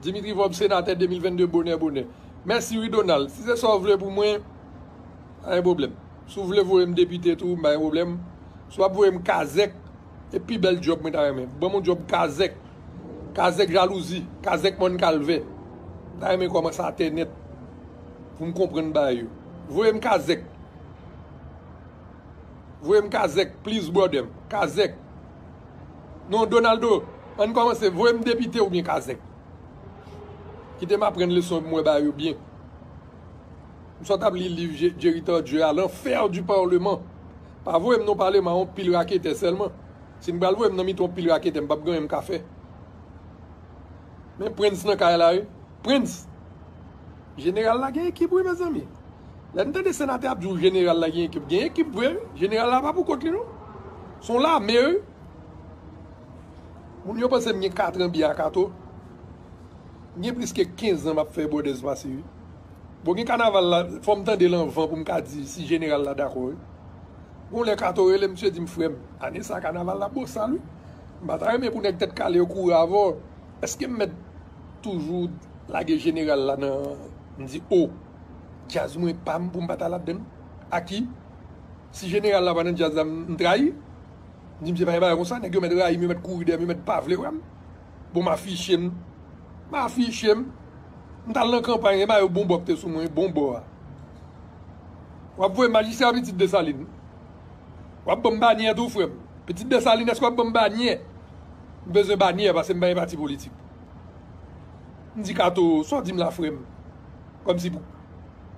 Dimitri Vorbe, senatè de mil vennde, bonè, bonè. Mèsi wi, Donald. Si se sa w vle pou mwen, pa gen pwoblèm. Si w vle voye m depite tou, m pa gen pwoblèm. Si w ap voye m kazèk, e pi bèl djòb mwen ta renmen. Ban m yon djòb kazèk. Kazèk jalouzi, kazèk mòn kalvè. M ta renmen kòmanse atè nèt pou m konprann bagay yo. Voye m kazèk. Voye m kazèk, please, brother m. Kazèk. Non, Donaldo, ann kòmanse. Voye m depite oubyen kazèk. Kite m aprann leson epi m wè bagay yo byen. M sot ap li liv Je- Jerry Tardieu a, L'enfer du Parlement. Pa voye m nan paleman a yon pil raketè sèlman. Si n pral voye m nan mitan yon pil raketè, m p ap gen anyen m ka fè. Men Prince nan kay la, wi. Prince. Jeneral la gen ekip, wi, mezanmi. Lè n tande senatè ap di w jeneral la gen ekip, gen ekip vre, wi. Jeneral la pa pou kont li, non. Se yon lame, wi. Moun yo panse m gen katran byen ak Kato. M gen plis ke kenz an m ap fè Brothers pase, wi. Bon, gen kanaval la, fò m tande l anvan pou m ka di si jeneral la dakò, wi. Gon lè Kato rele m, misye di m, "Frè m, ane sa kanaval la bosal, wi." M pa ta renmen pou nèg tèt kale yo kouri avè w. Èske m mèt toujou lage jeneral la nan, m di, "O, djaz mwen pa m pou m pa ta ladann"? A ki? Si jeneral la pa nan djaz la, m, m trayi? M di, "Misye pa gen bagay konsa, nèg yo mèt rayi m, yo mèt kouri dèyè m, yo mèt pa vle wè m." Bon, m afiche m. M afiche m. M t al nan kanpay, e ba yo bon bò ki te sou mwen, bon bò a. W ap voye majistra pitit Desalin. W ap ban m banyè tou, frè m. Pitit Desalin, èske w ap ban m banyè? M bezwen banyè paske m pa gen pati politik. M di Kato, sa w di m la, frè m? Kòmsi pou,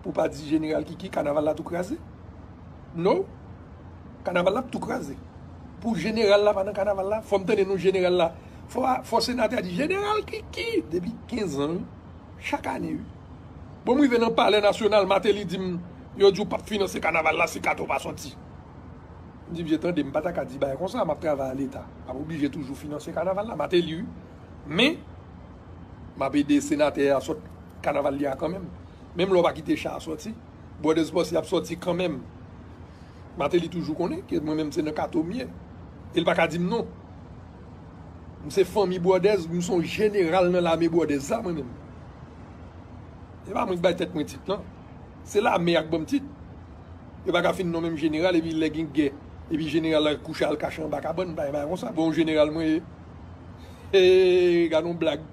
pou pa di Jeneral Kiki, kanaval la tou kraze. No. Kanaval la ap tou kraze. Pou jeneral la pa nan kanaval la, fò m tande non jeneral la. Fò, fò senatè a di, Jeneral Kiki! Depi kenz an, wi. Chak ane, wi. Bon, m rive nan Palè Nasyonal, Martelly di m, yo di w p ap finanse kanaval la si Kato pa sòti. M di, Byen, tande, m pa ta ka di bagay konsa, m ap travay a Leta. M ap oblije toujou finanse kanaval la, Martelly, wi. Men, m ap ede senatè a sot kanaval li a kanmenm. Menm lè w pa kite cha a sòti, Brothers Posse ap sòti kanmenm. Martelly toujou konnen ke mwen menm se nan Kato m ye. E l pa ka di m non. M se fanmi Brothers, m se yon jeneral nan lame Brothers la, mwen menm. E pa mwen ki bay tèt mwen tit, non. Se lame a k ban m tit. Yo pa ka fin nonmen m jeneral, epi lè gen gè, epi jeneral la kouche al kache anba kabann, bagay, bagay konsa. Bon, jeneral mwen ye. Hey, gade yon blag.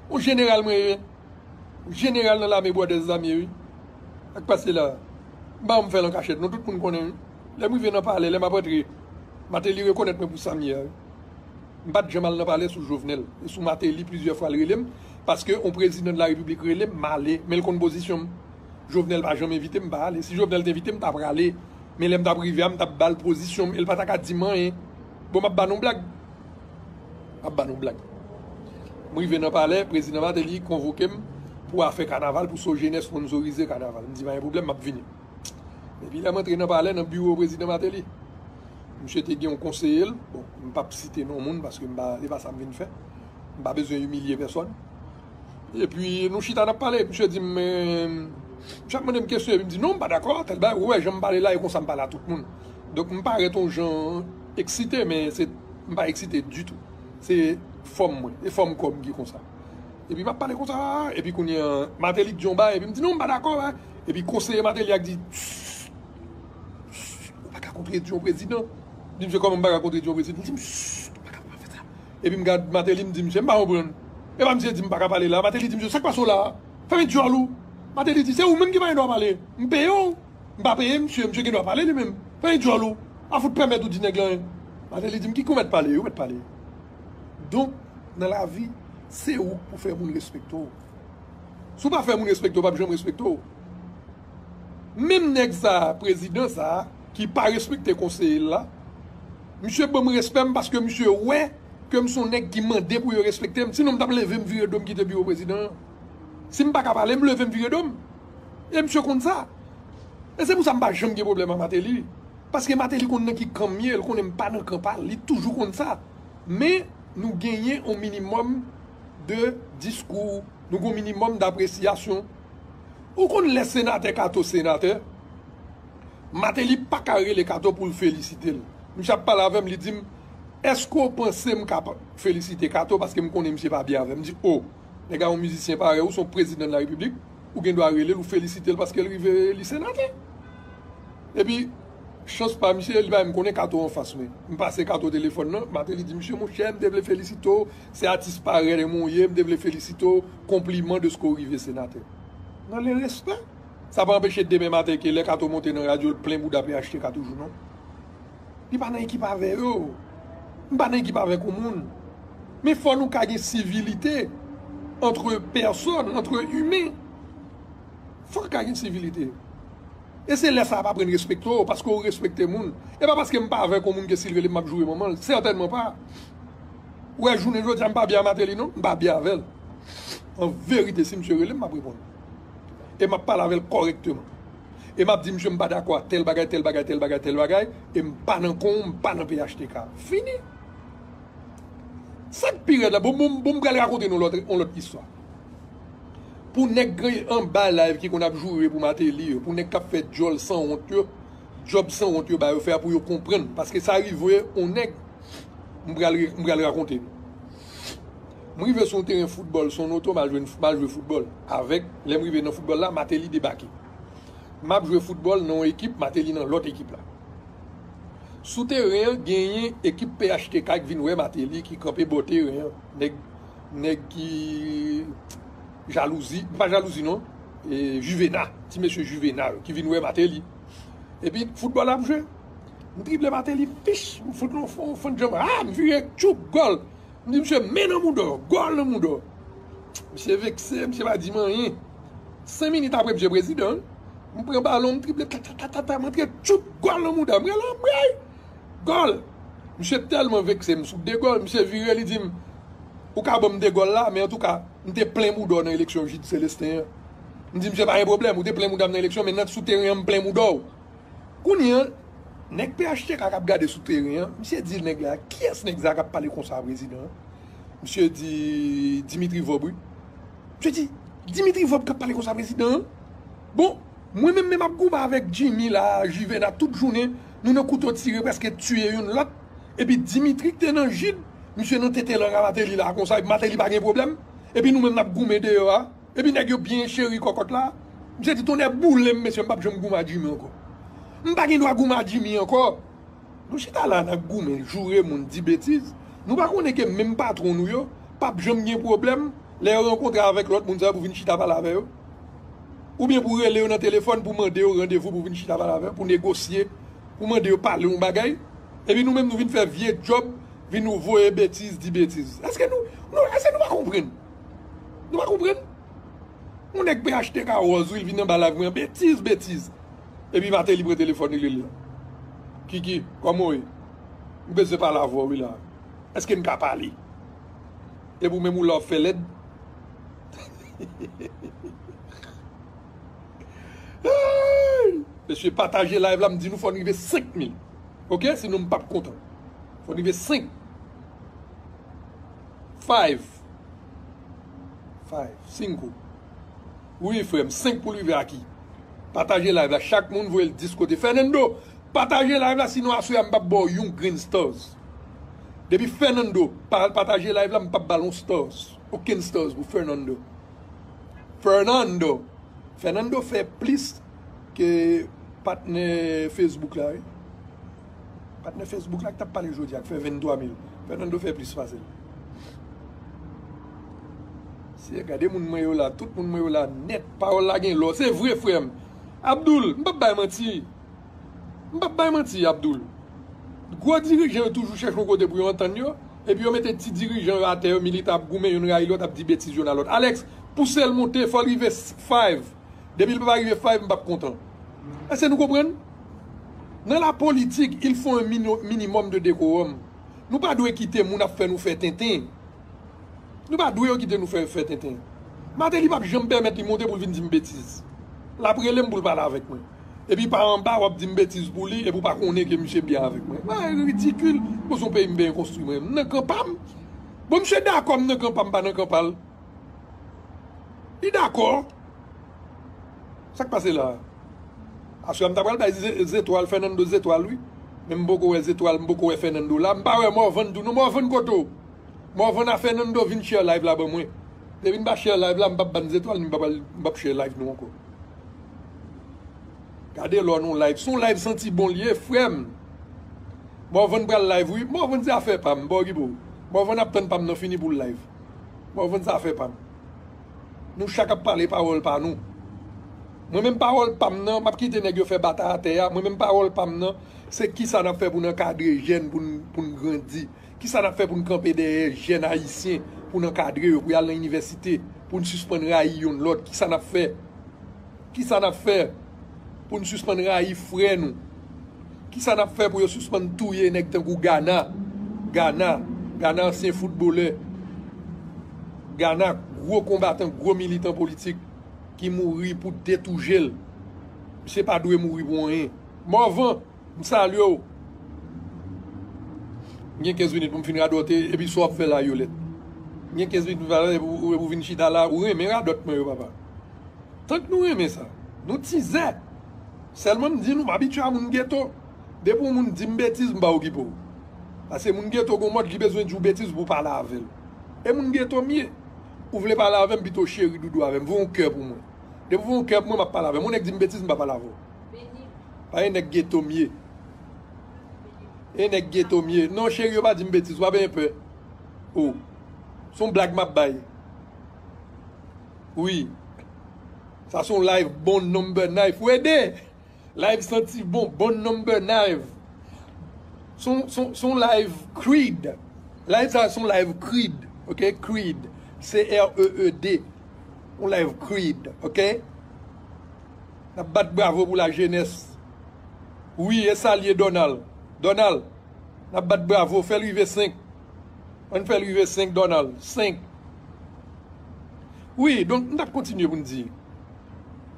Yon jeneral mwen ye. Jeneral nan lame Brothers la m ye, wi. Sa k pase la? M pa janm fè l an kachèt, non, tout moun konnen, wi. Lè m rive nan palè, lè m ap antre, Martelly rekonèt mwen pou sa m ye a, wi. M pa t janm al nan palè sou Jovenel. E sou Martelly, plizyè fwa l rele m, paske yon prezidan de la repiblik rele m, m ale, men l konn pozisyon m. Jovenel pa janm envite m, m pa ale. Si Jovenel te envite m, m ta prale. Men lè m t ap rive a, m t ap ba l pozisyon m, e l pa ta ka di m anyen. Bon, m ap ba nou blag. M ap ba nou blag. M rive nan palè, prezidan Martelly konvoke m pou afè kanaval, pou Sogener sponsorize kanaval. M di, pa gen pwoblèm, m ap vini. Epi lè m antre nan palè, nan biwo prezidan Martelly, misye te gen yon konseye l. Bon, m p ap site non moun, paske m pa, se pa sa m vin fè. M pa bezwen imilye pèsòn. Epi nou chita n ap pale. Misye di m, men, misye ap mande m kesyon, epi m di, non, m pa dakò, tèl bagay. Ou wè, jan m pale la, e konsa m pale a tout moun. Donk, m parèt yon jan eksite, men se, m pa eksite ditou. Se fòm mwen, e fòm kò m ki konsa. Epi m ap pale konsa, epi kounye a, Martelly di yon bagay, epi m di, non, m pa dakò, wi. Epi konseye Martelly a di, ou pa ka kontredi yon prezidan. M di, misye, kòman m pa ka kontredi yon prezidan? Li di m, ou pa ka fè sa. Epi m gad Martelly, m di, misye, m pa konprann. E pa misye di m pa ka pale la. Martelly di, misye, sa k pase w la a? Fèmen dyòl ou. Martelly di, se ou menm ki pa gen dwa pale. M peye w. M pa peye misye, misye gen dwa pale li menm. Fèmen dyòl ou. A fout pèmèt ou di nèg la anyen. Martelly di m, ki kou mèt pale? Ou mèt pale. Donk, nan lavi, se ou k pou fè moun respekte w. Si w pa fè moun respekte w, p ap janm respekte w. Menm nèg sa a, prezidan sa a, ki pa respekte konseye l la, misye ban m respè m paske misye wè ke m se yon nèg ki mande pou yo respekte m. Sinon, m t ap leve m vire do m kite biwo prezidan an. Si m pa ka pale, m leve m vire do m. E misye konn sa. E se pou sa m pa janm gen pwoblèm ak Martelly. Paske Martelly konn nan ki kan m ye, l konnen m pa nan kan pa l, li toujou konn sa. Men, nou genyen yon minimòm de diskou, nou gen yon minimòm dapresyasyon. Ou konn lè senatè Kato senatè, Martelly pa ka rele Kato pou l felisite l. Misye ap pale avè m, li di m, èske w panse m ka pa felisite Kato paske m konnen misye pa byen avè m? M di, o, nèg la yon mizisyen parèy ou, se yon prezidan de la repiblik, ou gen dwa rele l, ou felisite l paske l rive li senatè. Epi, chans pa misye, li pa menm konnen Kato anfas mwen. M pase Kato telefòn nan, Martelly di, misye, monchè, m te vle felisite w, se atis parèy mwen w ye, m te vle felisite w, konpliman dèske w rive senatè. Nan le respè. Sa pa anpeche demen maten ke lè Kato monte nan radyo, l plen bouda P H T K toujou, non. Li pa nan ekip avè yo. M pa nan ekip avèk yon moun. Men fò nou ka gen sivilite antre pèsòn, antre imen. Fò ka gen sivilite. E se lè sa a ap aprann respekte w, paske w respekte moun. E pa paske m pa avèk yon moun ke si l rele m, m ap joure manman l. Sètènman pa. Ou wè, jounen jodi a, m pa byen a Martelly, non. M pa byen avè l. An verite, si misye rele m, m ap reponn. E m ap pale avè l kòrèkteman. E m ap di, misye, m pa dakò a tèl bagay, tèl bagay, tèl bagay, tèl bagay. E m pa nan kon, m pa nan P H T K. Fini. Sa k pi rèd la, bon, bon, bon, m pral rakonte nou lòt, yon lòt istwa. Pou nèg anba live ki konn ap joure pou Martelly yo, pou nèg k ap fè djòl sanwont yo, djòb sanwont yo ba yo fè a pou yo konprann. Paske sa rive yon nèg, m pral, m pral rakonte nou. M rive sou yon teren foutbòl, se yon oto, m al jwe, m al jwe foutbòl avèk, lè m rive nan foutbòl la, Martelly debake. M ap jwe foutbòl nan yon ekip, Martelly nan lòt ekip la. Sou teren an, genyen ekip P H T K ki vin wè Martelly, ki kanpe bò teren an. Nèg, nèg ki jalouzi, pa jalouzi non, e Juvena, ti mesye Juvena yo, ki vin wè Martelly. Epi foutbòl ap jwe. M drible Martelly, pich, m fout yon fon, fon djanm. Ah, m vire, tchoup, gòl. M di, "Misye, men nan mouda w, gòl nan mouda w." Misye vekse, misye pa di m anyen. Senk minit apre, misye prezidan. M pran balon, m drible, ta, ta, ta, ta, ta, m antre, tchoup, gòl nan mouda. M rele, m rele, gòl. Misye tèlman vekse, m sou de gòl, misye vire, li di m, "Ou ka ban m de gòl la, men antouka, m te plen mouda w nan eleksyon Jid Selesten an." M di, "Misye, pa gen pwoblèm, ou te plen mouda m nan eleksyon, men nan sou teren an, m plen mouda w." Kounye a, nèg P H T K k ap gade sou teren an, misye di nèg la, "Kiyès nèg sa k ap pale konsa a prezidan an?" Misye di, "Dimitri Vorbe, wi." Misye di, "Dimitri Vorbe k ap pale konsa a prezidan an?" Bon, mwen menm, menm ap goumen avèk Jimmy la, Juvena, tout jounen, nou nan kouto tire, prèske tiye youn lòt. Epi Dimitri k te nan Jid, misye nan tete lang a Martelly la, konsa, epi Martelly pa gen pwoblèm. Epi nou menm n ap goumen deyò a. Epi nèg yo byen cheri kòkòt la. Misye di, "Tonnè boule m, mesye, m p ap janm goumen ak Jimmy ankò. M pa gen dwa goumen ak Jimmy ankò." Nou chita la, n ap goumen, joure moun, di betiz. Nou pa konnen ke menm patwon nou yo p ap janm gen pwoblèm lè yo rankontre avèk lòt moun sa yo pou vin chita pale avè yo? Oubyen pou rele yo nan telefòn, pou mande yo randevou, pou vin chita pale avè yo, pou negosye, pou mande yo pale yon bagay? Epi nou menm, nou vin fè vye djòb, vin voye betiz, di betiz. Èske nou, nou, èske nou pa konprann? Nou pa konprann? Yon nèg P H T K wòz, wi, l vin anba live mwen, betiz, betiz. Epi Martelly pran telefòn, li rele l. "Kiki, kòman w ye? M bezwen pale avè w, wi, la. Èske n ka pale?" Epi w menm ou la w ap fè lèd. Hey! Mesye, pataje live la, m di nou fò n rive senk mil. Oke? Sinon, m p ap kontan. Fò n rive senk. Five. Five. Cinco. Wi, frè m, senk pou l rive aki. Pataje live la. Chak moun voye l dis kote. Fernando, pataje live la, sinon aswè a m p ap ba w yon grenn stars. Depi Fernando pa al pataje live la, m p ap ba l yon stars. Okenn stars pou Fernando. Fernando. Fernando fè plis ke patnè Facebook la, wi. Patnè Facebook la ki t ap pale jodi a, ki fè venntwa mil. Fernando fè plis pase l. Se, gade moun mwen yo la, tout moun mwen yo la nèt. Pawòl la gen lò. Se vre, frè m. Abdoul, m p ap bay manti. M p ap bay manti, Abdoul. Gwo dirijan yo toujou chèche yon kote pou yo antann yo, epi yo mete ti dirijan yo atè, yo militan ap goumen, youn rayi lòt, ap di betiz youn a lòt. Alex, pouse l monte, fò l rive five. Depi l pa rive five, m p ap kontan. Èske nou konprann? Nan la politik, il faut un mino- minimum de décorum. Nou pa dwe kite moun ap fè nou fè tenten. Nou pa dwe yo kite nou fè, fè tenten. Martelly p ap janm pèmèt li monte pou l vin di m betiz. L ap rele m pou l pale avèk mwen. Epi pa anba, w ap di m betiz pou li, epi w pa konnen ke misye byen avèk mwen. Bagay ridikil. Bon, se yon peyi m byen konstwi mwen. M nan kan pa m. Bon, misye dakò m nan kan pa m, pa nan kan pa l. Li dakò. Sa k pase la a? Aswè a m ta pral bay ze- zetwal, Fernando zetwal, wi. Men m poko wè zetwal, m poko wè Fernando la. M pa wè Morvan tou non. Morvan, kote w? Morvan a Fernando, vin share live la ban mwen. Depi n pa share live la, m p ap ba n zetwal, ni m p ap, m p ap share live nou ankò. Gade lò nou live. Se yon live santi bon l ye, frè m. Morvan pral live, wi. Morvan se afè pa m, m pa okipe w. Morvan ap tann pa m nan fini pou l live. Morvan se afè pa m. Nou chak ap pale pawòl pa nou. Mwen menm pawòl pa m nan, m ap kite nèg yo fè batay atè a. Mwen menm pawòl pa m nan, se kisa n ap fè pou n ankadre jèn, pou n, pou n grandi. Kisa n ap fè pou n kanpe dèyè jèn ayisyen, pou n ankadre yo, pou y al nan inivèsite, pou n sispann rayi youn lòt? Kisa n ap fè? Kisa n ap fè pou n sispann rayi frè nou? Kisa n ap fè pou yo sispann touye nèg tankou Gana? Gana, Gana ansyen foutbolè. Gana gwo konbatan, gwo militan politik ki mouri pou detouje l. Misye pa dwe mouri pou anyen. Morvan, m salye w. M gen kenz minit pou m fin radote, epi sa w ap fè la, Yolèt. M gen kenz minit pou m fin radote, epi w, epi w vin chita la, ou renmen radòt mwen yo, papa. Tank nou renmen sa. Nou tizè. Sèlman m di nou, m abitye a moun geto. Depi yon moun di m betiz, m pa okipe w. Paske moun geto gon mòd li bezwen di w betiz pou w pale avè l. E moun geto m ye. Ou vle pale avè m, pito cheri doudou avè m. Voye yon kè pou mwen. Depi w voye yon kè pou mwen, m ap pale avè w. Yon nèg di m betiz, m pa pale avè w. Pa gen nèg geto m ye. E nèg geto m ye. Non, cheri, yo pa di m betiz, w pa byen pè. Oh. Se yon blag m ap bay. Wi. Sa se yon live bon number knife. Wede! Live santi bon, bon number live. Son, son, son live Creed. Live sa son live Creed, ok? Creed. C R E E D. On live Creed, ok? N ap bat bravo pou lajenès. Wi, e salye Donald. Donald, n ap bat bravo, fè l rive senk. Ann fè l rive senk, Donald. Senk. Wi, donk, n ap kontinye pou n di.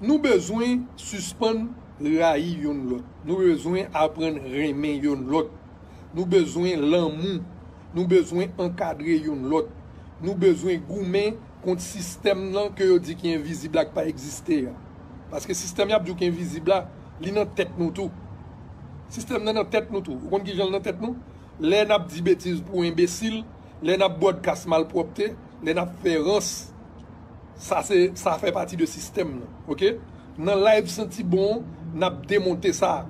Nou bezwen sispann rayi youn lòt. Nou bezwen aprann renmen youn lòt. Nou bezwen lanmou. Nou bezwen ankadre youn lòt. Nou bezwen goumen kont sistèm nan ke yo di ki envizib la, ki pa egziste a. Paske sistèm y ap di w ki envizib la, li nan tèt nou tou. Sistèm nan nan tèt nou tou. Ou konn ki jan l nan tèt nou? Lè n ap di betiz pou enbesil, lè n ap broadcast malpwòpte, lè n ap fè rans, sa se, sa fè pati de sistèm nan, ok? Nan live santi bon, n ap demonte sa.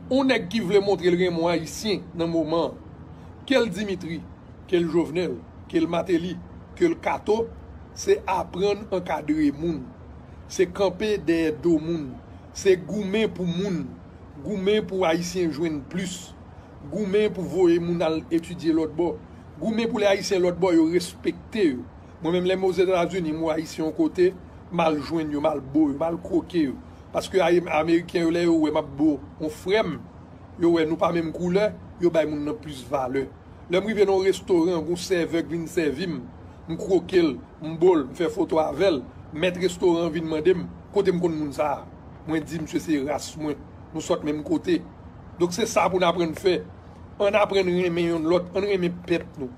On nèg ki vle montre l renmen w Ayisyen nan moman an, ke l Dimitri, ke l Jovenel, ke l Martelly, ke l Kato, se aprann ankadre moun. Se kanpe dèyè do moun. Se goumen pou moun. Goumen pou Ayisyen jwenn plis. Goumen pou voye moun al etidye lòt bò. Goumen pou lè Ayisyen lòt bò yo respekte yo. Mwen menm lè m Ozetazini, m wè Ayisyen yon kote, m al jwenn yo, m al bo yo, m al kwoke yo. Paske Ay-, Ameriken yo, lè yo wè m ap bo yon frè m, yo wè nou pa menm koulè, yo bay moun nan plis valè. Lè m rive nan yon restoran, gon sèvè k vin sèvi m, m kwoke l, m bo l, m fè foto avè l, mèt restoran an vin mande m, kote m konn moun sa a? Mwen di, misye se ras mwen, nou sot menm kote. Donk se sa pou n aprann fè. Ann aprann renmen youn lòt, ann renmen pèp nou.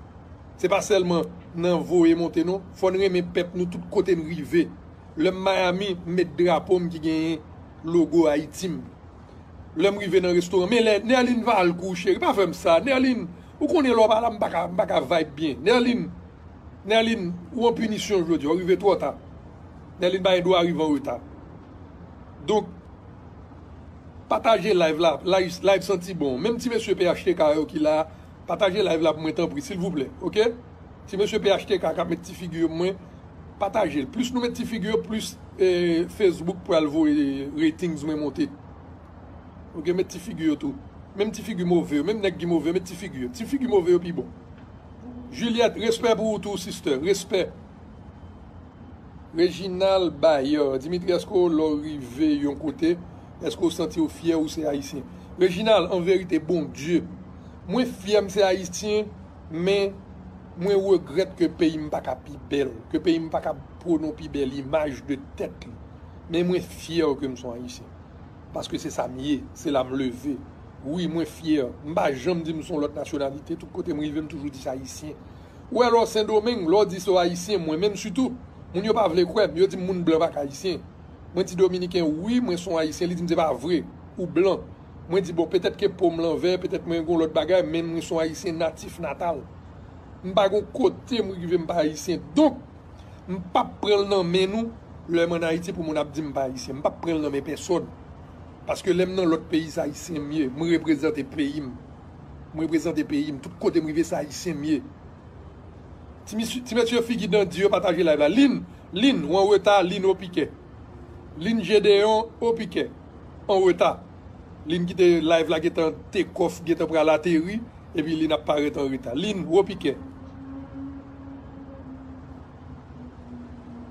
Se pa sèlman nan voye monte non, fò n renmen pèp nou tout kote n rive. Lè m Miami, m met drapo m ki genyen logo Ayiti m. Lè m rive nan restoran, men lè Nerline va al kou cheri, pa fè m sa. Nerline, ou konnen lè w pa la, m pa ka, m pa ka vibe byen. Nerline, Nerline, ou an pinisyon jodi a, ou rive twò ta. Nerline pa gen dwa rive an reta. Donk, pataje live la, live, live santi bon. Menm ti mesye P H T K yo ki la, pataje live la pou mwen tanpri, silvouplè, ok? Ti mesye P H T K k ap met ti figi yo pou mwen, pataje l. Plis nou met ti figi yo, plis, eh, Facebook pral voye ratings mwen monte. Ok, met ti figi yo tou. Menm ti figi move yo, menm nèg ki move yo, met ti figi yo. Ti figi move yo pi bon. Juliette, respè pou ou tou, sister. Respè. Reginald Bayer, Dimitri, èske w lè w rive yon kote, èske w santi w fyè ou se Ayisyen? Reginald, an verite, Bondye, mwen fyè m se Ayisyen, men mwen regrèt ke peyi m pa ka pi bèl, ke peyi m pa ka pran yon pi bèl imaj de tèt li. Men mwen fyè ke m se yon Ayisyen. Paske se sa m ye, se la m leve. Wi, mwen fyè. M pa janm di m se yon lòt nasyonalite. Tout kote m rive, m toujou di se Ayisyen. Ou wè lè w Sendomeng, lè w di se w Ayisyen, mwen menm sitou, moun yo pa vle kwè m. Yo di m moun blan pa ka Ayisyen. Mwen di Dominiken, wi, mwen se yon Ayisyen. Li di m se pa vre. Ou blan. Mwen di, bon, petèt ke po m lan vè, petèt mwen gen yon lòt bagay, men mwen se yon Ayisyen natif natal. M pa gen yon kote m rive m pa Ayisyen. Donk, m p ap pran l nan men nou lè m ann Ayiti pou moun ap di m pa Ayisyen. M p ap pran l nan men pèsòn. Paske lè m nan lòt peyi, se Ayisyen m ye. M reprezante peyi m. M reprezante peyi m. Tout kote m rive, se Ayisyen m ye. Ti mesye, ti mesye figi dandi yo pataje live la. Lin, Lin, ou an reta, Lin o pikè. Lin Gedeon o pikè. An reta. Lin kite live la gentan take off, gentan pral ateri, epi Lin ap parèt an reta. Lin, ou o pikè.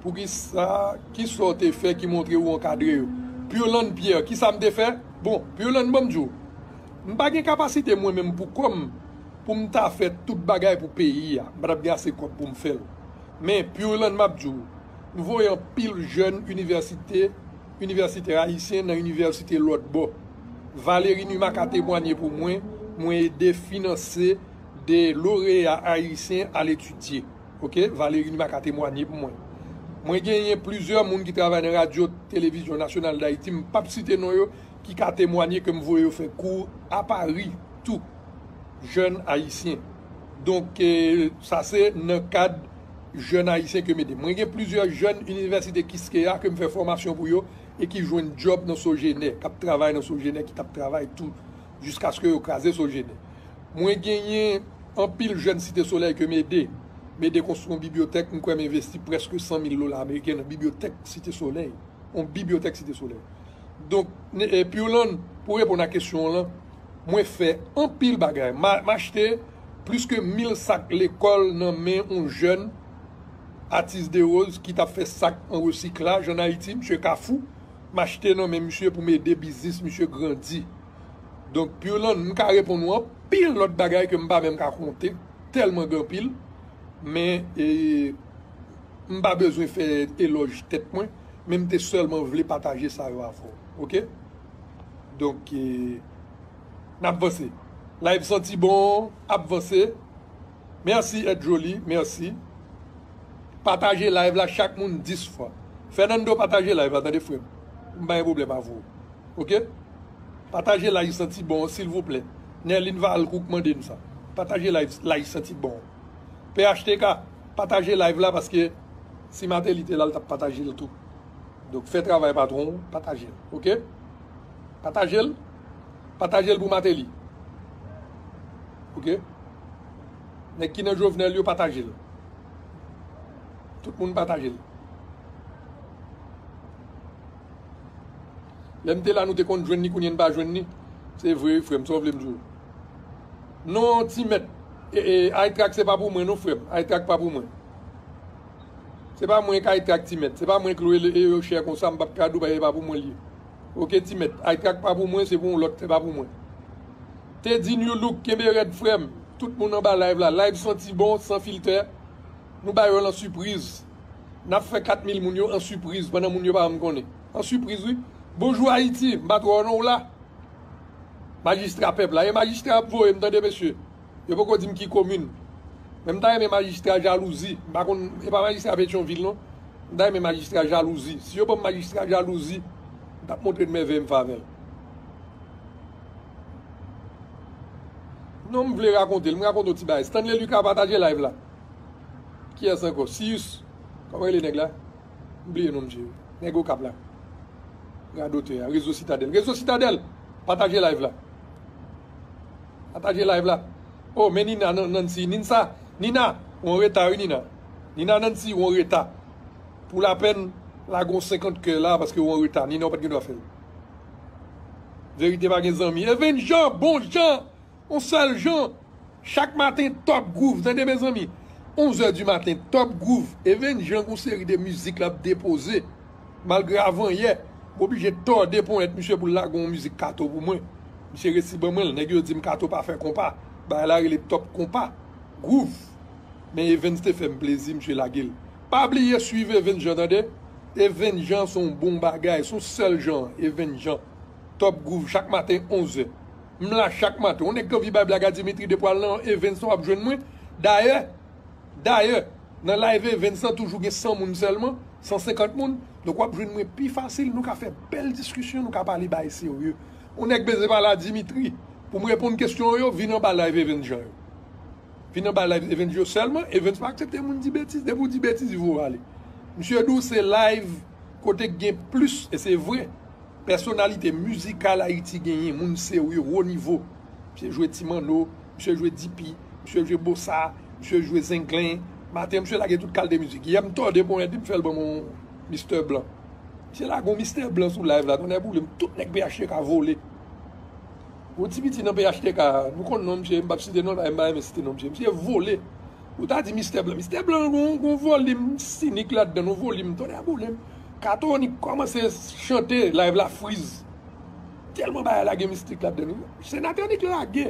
Poukisa, kisa w te fè ki montre ou ankadre yo? Purland Pierre, kisa m te fè? Bon, Purland, ban m di w. M pa gen kapasite mwen menm pou kò m, pou m ta fè tout bagay pou peyi a. M pa t ap gen ase kòb pou m fè l. Men, Purland, m ap di w, m voye anpil jèn inivèsite, inivèsitè ayisyen nan inivèsite lòt bò. Valéry Numa ka temwanye pou mwen, mwen ede finanse de loreya ayisyen al etidye. Ok, Valéry Numa ka temwanye pou mwen. Mwen genyen plizyè moun ki travay nan radyo, televizyon nasyonal Dayiti, m p ap site non yo, ki ka temwanye ke m voye yo fè kou a Pari tou. Jèn ayisyen. Donk, eh, sa se nan kad jèn ayisyen ke m ede. Mwen gen plizyè jèn inivèsite Kiskeya ke m fè fòmasyon pou yo e ki jwenn djòb nan Sogener, k ap travay nan Sogener, ki t ap travay tou jiskaske yo kraze Sogener. Mwen genyen anpil jèn Site Solèy ke m ede. M ede konstwi yon bibliyotèk, m kwè m envesti prèske san mil dola ameriken nan bibliyotèk Site Solèy. Yon bibliyotèk Site Solèy. Donk, Purland, pou reponn a kesyon w lan, mwen fè anpil bagay. M achte plis ke mil sak lekòl nan men yon jèn Atis Dewoz ki t ap fè sak an resiklaj ann Ayiti, misye Kafou. M achte nan men misye pou m ede biznis misye grandi. Donk, Purland, m ka reponn ou anpil lòt bagay ke m pa menm ka konte, tèlman gen anpil. Men, e, m pa bezwen fè elòj tèt mwen, men m te sèlman vle pataje sa yo avè w, oke? Donk, e, n ap vanse. Live Santi Bon ap vanse. Mèsi, Èt Joli, mèsi. Pataje live la, chak moun dis fwa. Fernando, pataje live la, tande, frè m. M pa gen pwoblèm avè w. Oke? Pataje live Santi Bon, silvouplè. Nerline Valcourt mande m sa. Pataje live, live Santi Bon. P H T K, pataje live la, paske si Martelly te la, l t ap pataje l tou. Donk, fè travay patwon w, pataje l. Oke? Pataje l. Pataje l pou Martelly. Oke? Nèg ki nan Jovenel yo, pataje l. Tout moun pataje l. Lè m te la, nou te konn jwenn li, kounye a n pa jwenn li. Se vre, wi, frè m, sa w vle m di w. Non, Ti Mèt. E, e, Aytrak, se pa pou mwen, non, frè m. Aytrak pa pou mwen. Se pa mwen k Aytrak, Ti Mèt. Se pa mwen k lwe e yo chè konsa, m p ap ka di w, e pa pou mwen li ye. Oke, Ti Mèt. Aytrak pa pou mwen, se pou yon lòt, se pa pou mwen. Teddy New Look, kenbe rèd, frè m. Tout moun anba live la. Live Santi Bon, san filtè. Nou ba yo l an sipriz. N ap fè kat mil moun yo an sipriz pandan moun yo pa janm konnen. An sipriz, wi. Bonjou, Ayiti. M pa twò wè non w la. Majistra pèp la. E majistra ap voye m, tande, mesye. Yo poko di m ki komin. Men m ta renmen majistra Jalouzi. M pa konn, e pa majistra Petyonvil, non. M ta renmen majistra Jalouzi. Si yo ban m majistra Jalouzi, m t ap montre n mèvèy m fè avè l. Non, m vle rakonte l. M rakonte yon ti bagay. Stanley Lucas pataje live la. Kiyès ankò? Siyus. Kòman rele nèg la? M bliye non misye. Nèg Okap la. Radotè a. Rezo Sitadèl. Rezo Sitadèl! Pataje live la. Pataje live la. Oh, men Nina, Nan-, Nancy, Ninsa, Nina, ou an reta, wi, Nina. Nina, Nancy, ou an reta. Pou lapèn, lage yon senkant kè la, paske ou an reta. Nina, ou pa t gen dwa fè l. Verite pa gen zanmi. Even Jean, bon Jean! Yon sèl jan, chak maten, Top Groove, tande, mezanmi. Onz è di maten, Top Groove, Even Jean gon seri de mizik l ap depoze. Malgre avanyè, m oblije tòde ponyèt misye pou l lage yon mizik Kato pou mwen. Misye resi ban mwen l, nèg yo di m Kato pa fè konpa. Bagay la rele Top Konpa. Groove. Men Evens te fè m plezi, misye lage l. Pa bliye swiv Even Jean, tande. Even Jean se yon bon bagay, se yon sèl jan, Even Jean. Top Groove, chak maten, onz è. M la chak maten. Yon nèg ki anvi bay blag a Dimitri depi w al nan Evens lan, w ap jwenn mwen. Dayè, dayè, nan live Evens lan toujou gen san moun sèlman, san senkant moun. Donk w ap jwenn mwen pi fasil, nou ka fè bèl diskisyon, nou ka pale bagay serye. Yon nèg bezwen pale a Dimitri pou m reponn kesyon yo, vin anba live Evens Jean yo. Vin anba live Evens yo sèlman, Evens pa aksepte moun di betiz, depi w di betiz, li voye w ale. Misye di w se live kote k gen plis, e se vre. Pèsonalite mizikal Ayiti genyen, moun serye, wo nivo. Misye jwe Ti Manno, misye jwe D P, misye jwe bossa, misye jwe zenglen. Maten, misye lage tout kalite mizik. Yè, m tòde ponyèt li, m fè l ban m yon Mister Blanc. Misye lage yon Mister Blanc sou live la, tonnè boule m, tout nèg P H T K vole. Yon ti piti nan P H T K, nou konn non misye, m p ap site non l, m pa renmen site non misye. Misye vole. Ou ta di Mister Blanc. Mister Blanc gon, gon volim sinik ladan l, yon volim tonnè boule m. Kato Onik kòmanse chante, live la friz. Tèlman bagay la gen mistik ladan l. Senatè Onik lage.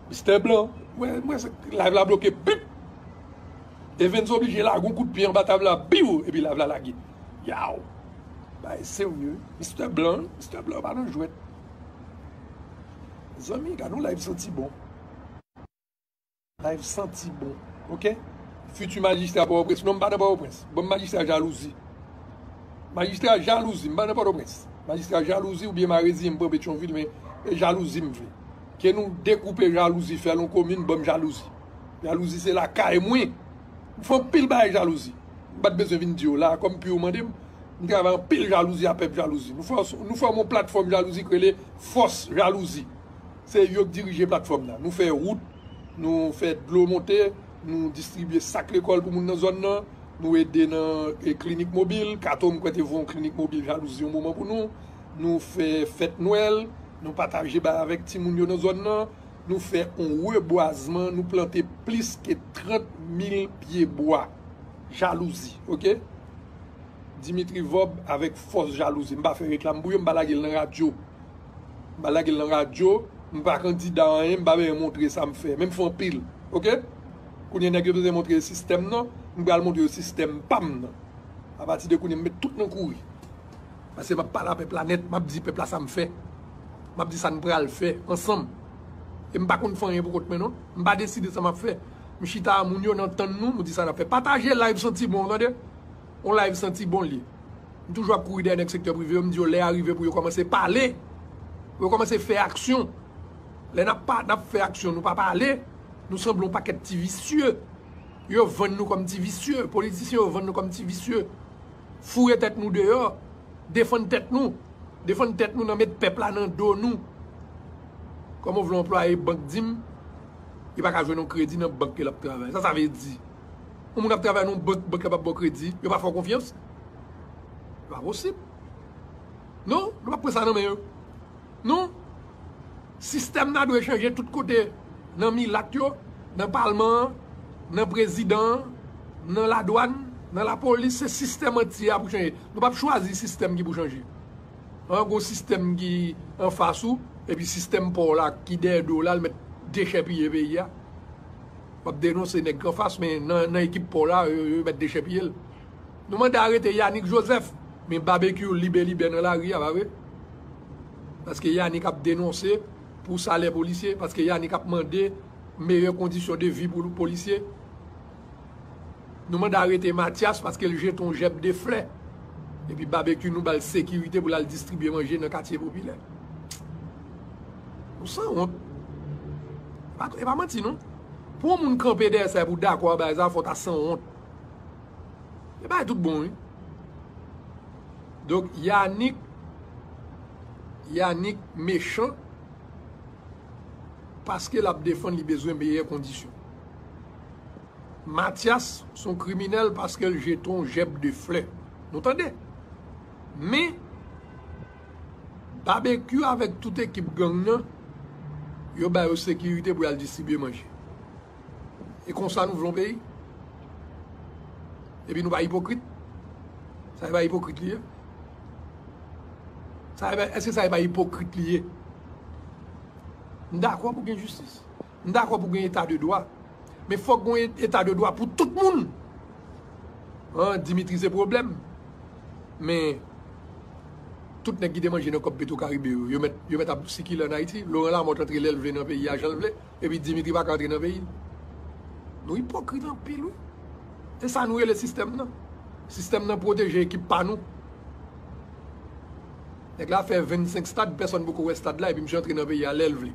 Mister Blanc, mwen, mwen, live la bloke, bip! Evens oblije lage yon kout pye anba tab la, biw! Epi live la lage. Yow! Bagay serye. Mister Blanc, Mister Blanc pa nan jwèt. Zanmi, gade yon live Santi Bon. Live Santi Bon. Oke? Fiti majistra Pòtoprens. Non, m pa nan Pòtoprens. Ban m majistra Jalouzi. Majistra Jalouzi, m pa nan Pòtoprens. Majistra Jalouzi oubyen Mareziyen, m pran Petyonvil, men e Jalouzi m vle. Ke nou dekoupe Jalouzi, fè l yon komin, ban m Jalouzi. Jalouzi se lakay mwen. M fè anpil bagay Jalouzi. M pa t bezwen vin di yo la, kòm Pure mande m, m travay anpil Jalouzi a pèp Jalouzi. Nou fò-, nou fòme yon platfòm Jalouzi k rele Fòs Jalouzi. Se yo k dirije platfòm nan. Nou fè wout, nou fè dlo monte, nou distribye sak lekòl pou moun nan zòn nan, nou ede nan, e, klinik mobil. Kato, m kwè, te voye yon klinik mobil Jalouzi yon moman pou nou. Nou fè fèt Nwèl, nou pataje bay avèk timoun yo nan zòn nan, nou fè yon rebwazman, nou plante plis ke trant mil pye bwa. Jalouzi, oke? Dimitri Vorbe avèk fòs jalouzi. M pa fè reklam pou yo, m pa lage l nan radyo. M pa lage l nan radyo, m pa kandida anyen, m pa bezwen montre sa m fè. Men m fè anpil, oke? Kounye a nèg yo bezwen montre yo sistèm nan, m pral montre yo sistèm pa m nan. Apati de kounye a, m met tout nan kouri. Paske m ap pale a pèp la nèt, m ap di pèp la sa m fè. M ap di sa n pral fè ansanm. E m pa konn fè anyen pou kont mwen non. M pa deside sa m ap fè. M chita a moun yo, n antann nou, nou di sa n ap fè. Pataje live Santi Bon, tande? On live Santi Bon li. M toujou ap kouri dèyè nèg sektè prive yo, m di yo lè a rive pou yo kòmanse pale. Pou yo kòmanse fè aksyon. Lè n ap pa, n ap fè aksyon, nou pa pale, nou sanble yon pakèt ti visye. Yo vann nou kòm ti visye. Politisyen yo vann nou kòm ti visye. Foure tèt nou deyò. Defann tèt nou. Defann tèt nou nan met pèp la nan do nou. Kòman w vle anplwaye bank di m, li pa ka jwenn yon kredi nan bank ke l ap travay? Sa sa vle di? Yon moun ap travay nan yon bank, bank la p ap ba w kredi, yo pa fè w konfyans? Li pa posib. Non, nou p ap pran sa nan men yo. Non. Sistèm nan dwe chanje tout kote. Nan milat yo, nan palman an, nan prezidan an, nan ladwàn, nan lapolis, se sistèm antye a pou chanje. Nou p ap chwazi sistèm ki pou chanje. An, gon sistèm ki anfas ou, epi sistèm pa w la ki dèyè do w la, l mèt dechèpiye peyi a. W ap denonse nèg ki anfas, men nan, nan ekip pa w la, yo, yo mèt dechèpiye l. Nou mande arete Yanick Joseph, men Babekyou libelibè nan lari a, pa vre? Paske Yanick ap denonse pou salè polisye, paske Yanick ap mande meyè kondisyon de vi pou polisye. Nou mande arete Mathias paske l jete yon jèb de flè. Epi Babekyou nou ba l sekirite pou l al distribye manje nan katye popilè. Nou sanwont. E pa, e pa manti non. Pou yon moun kanpe dèyè sa epi w dakò a bagay sa, fò w ta sanwont. E bagay tout bon wi. Donk Yanick, Yanick mechan paske l ap defann li bezwen meyè kondisyon. Mathias se yon kriminèl paske l jete yon jèb de flè. Nou tande? Men Babekyou avèk tout ekip gang nan, yo ba yo sekirite pou y al distribye manje. E konsa nou vle yon peyi? Epi nou pa ipokrit? Sa e pa ipokrit li ye? Sa e pa, èske sa e pa ipokrit li ye? M dakò pou gen jistis. M dakò pou gen eta de dwa. Men fòk gen eta de dwa pou tout moun. An, Dimitri se pwoblèm. Men tout nèg ki te manje nan kòb Petro Caribe yo, yo mèt, yo mèt ap sikile ann Ayiti. Laurent Lamothe antre lè l vle nan peyi a, jan l vle. Epi Dimitri pa ka antre nan peyi l. Nou ipokrit anpil wi. E sa nou rele sistèm nan. Sistèm nan pwoteje ekip pa nou. Nèg la fè vennsenk stad, pèsonn poko wè stad la, epi misye antre nan peyi a lè l vle.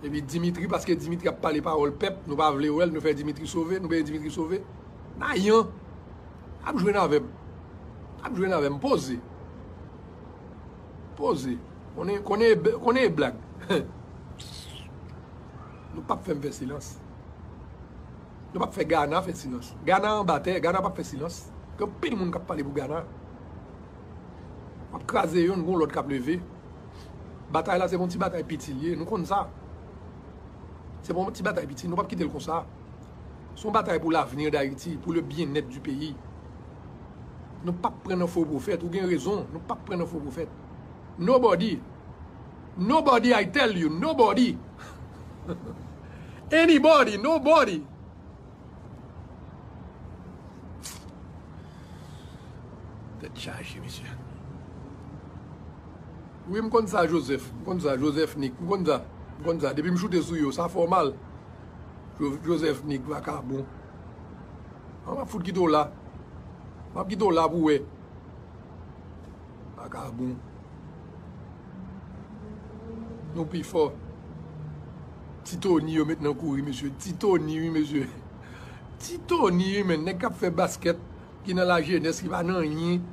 Epi Dimitri, paske Dimitri ap pale pawòl pèp, nou pa vle wè l, nou fè Dimitri sove, nou peye Dimitri sove. Nayan ap jwenn avè m. Ap jwenn avè m, poze. Poze. Konnen, konnen, konnen e blag. Nou p ap fè m fè silans. Nou p ap fè Gana fè silans. Gana anba tè, Gana p ap fè silans. Gen anpil moun k ap pale pou Gana. W ap kraze youn, gon lòt k ap leve. Batay la se pa yon ti batay piti l ye, nou konn sa. Se pa yon ti batay piti, nou p ap kite l konsa. Se yon batay pou l'avenir d'Haïti, pour le bien-être du pays. Nou p ap pran nan fo pwofèt, ou gen rezon, nou p ap pran nan fo pwofèt. Nobody, nobody, I tell you, nobody. Anybody, nobody. Tèt chaje, mesye. Wi, m konn sa, Joseph. M konn sa, Joseph Nick. M konn sa. M konn sa. Depi m choute sou yo, sa fè w mal. Jo-, Joseph Nick, vakabon. An, m ap fout kite w la. M ap kite w la pou w wè. Vakabon. Nou pi fò. Ti Tony yo met nan kouri, mesye. Ti Tony, wi, mesye. Ti Tony, wi, men. Nèg k ap fè baskèt, ki nan lajenès, ki pa nan anyen.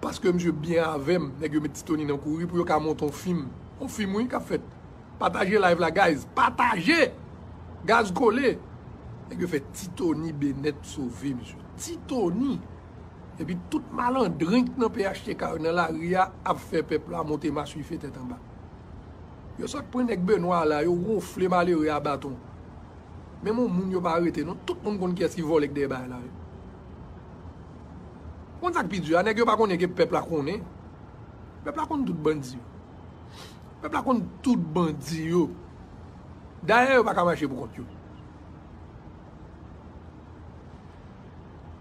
Paske misye byen avè m, nèg yo met Ti Tony nan kouri pou yo ka monte yon fim. Yon fim, wi, k ap fèt. Pataje live la, guys. Pataje! Gaz kole! Nèg yo fè Ti Tony Bennett sove, mesye. Ti Tony! Epi tout malandren ki nan P H T K yo nan lari a ap fè pèp la monte maswife tèt anba. Yo sot pran nèg Benwa la, yo wonfle malere a baton. Menm yon moun yo pa arete non, tout moun konn kiyès ki vòlè k dèyè bagay la yo. Konn sa k pi di a, nèg yo pa konnen ke pèp la konnen. Pèp la konn tout bandi yo. Pèp la konn tout bandi yo. Dayè yo pa ka mache pou kont yo.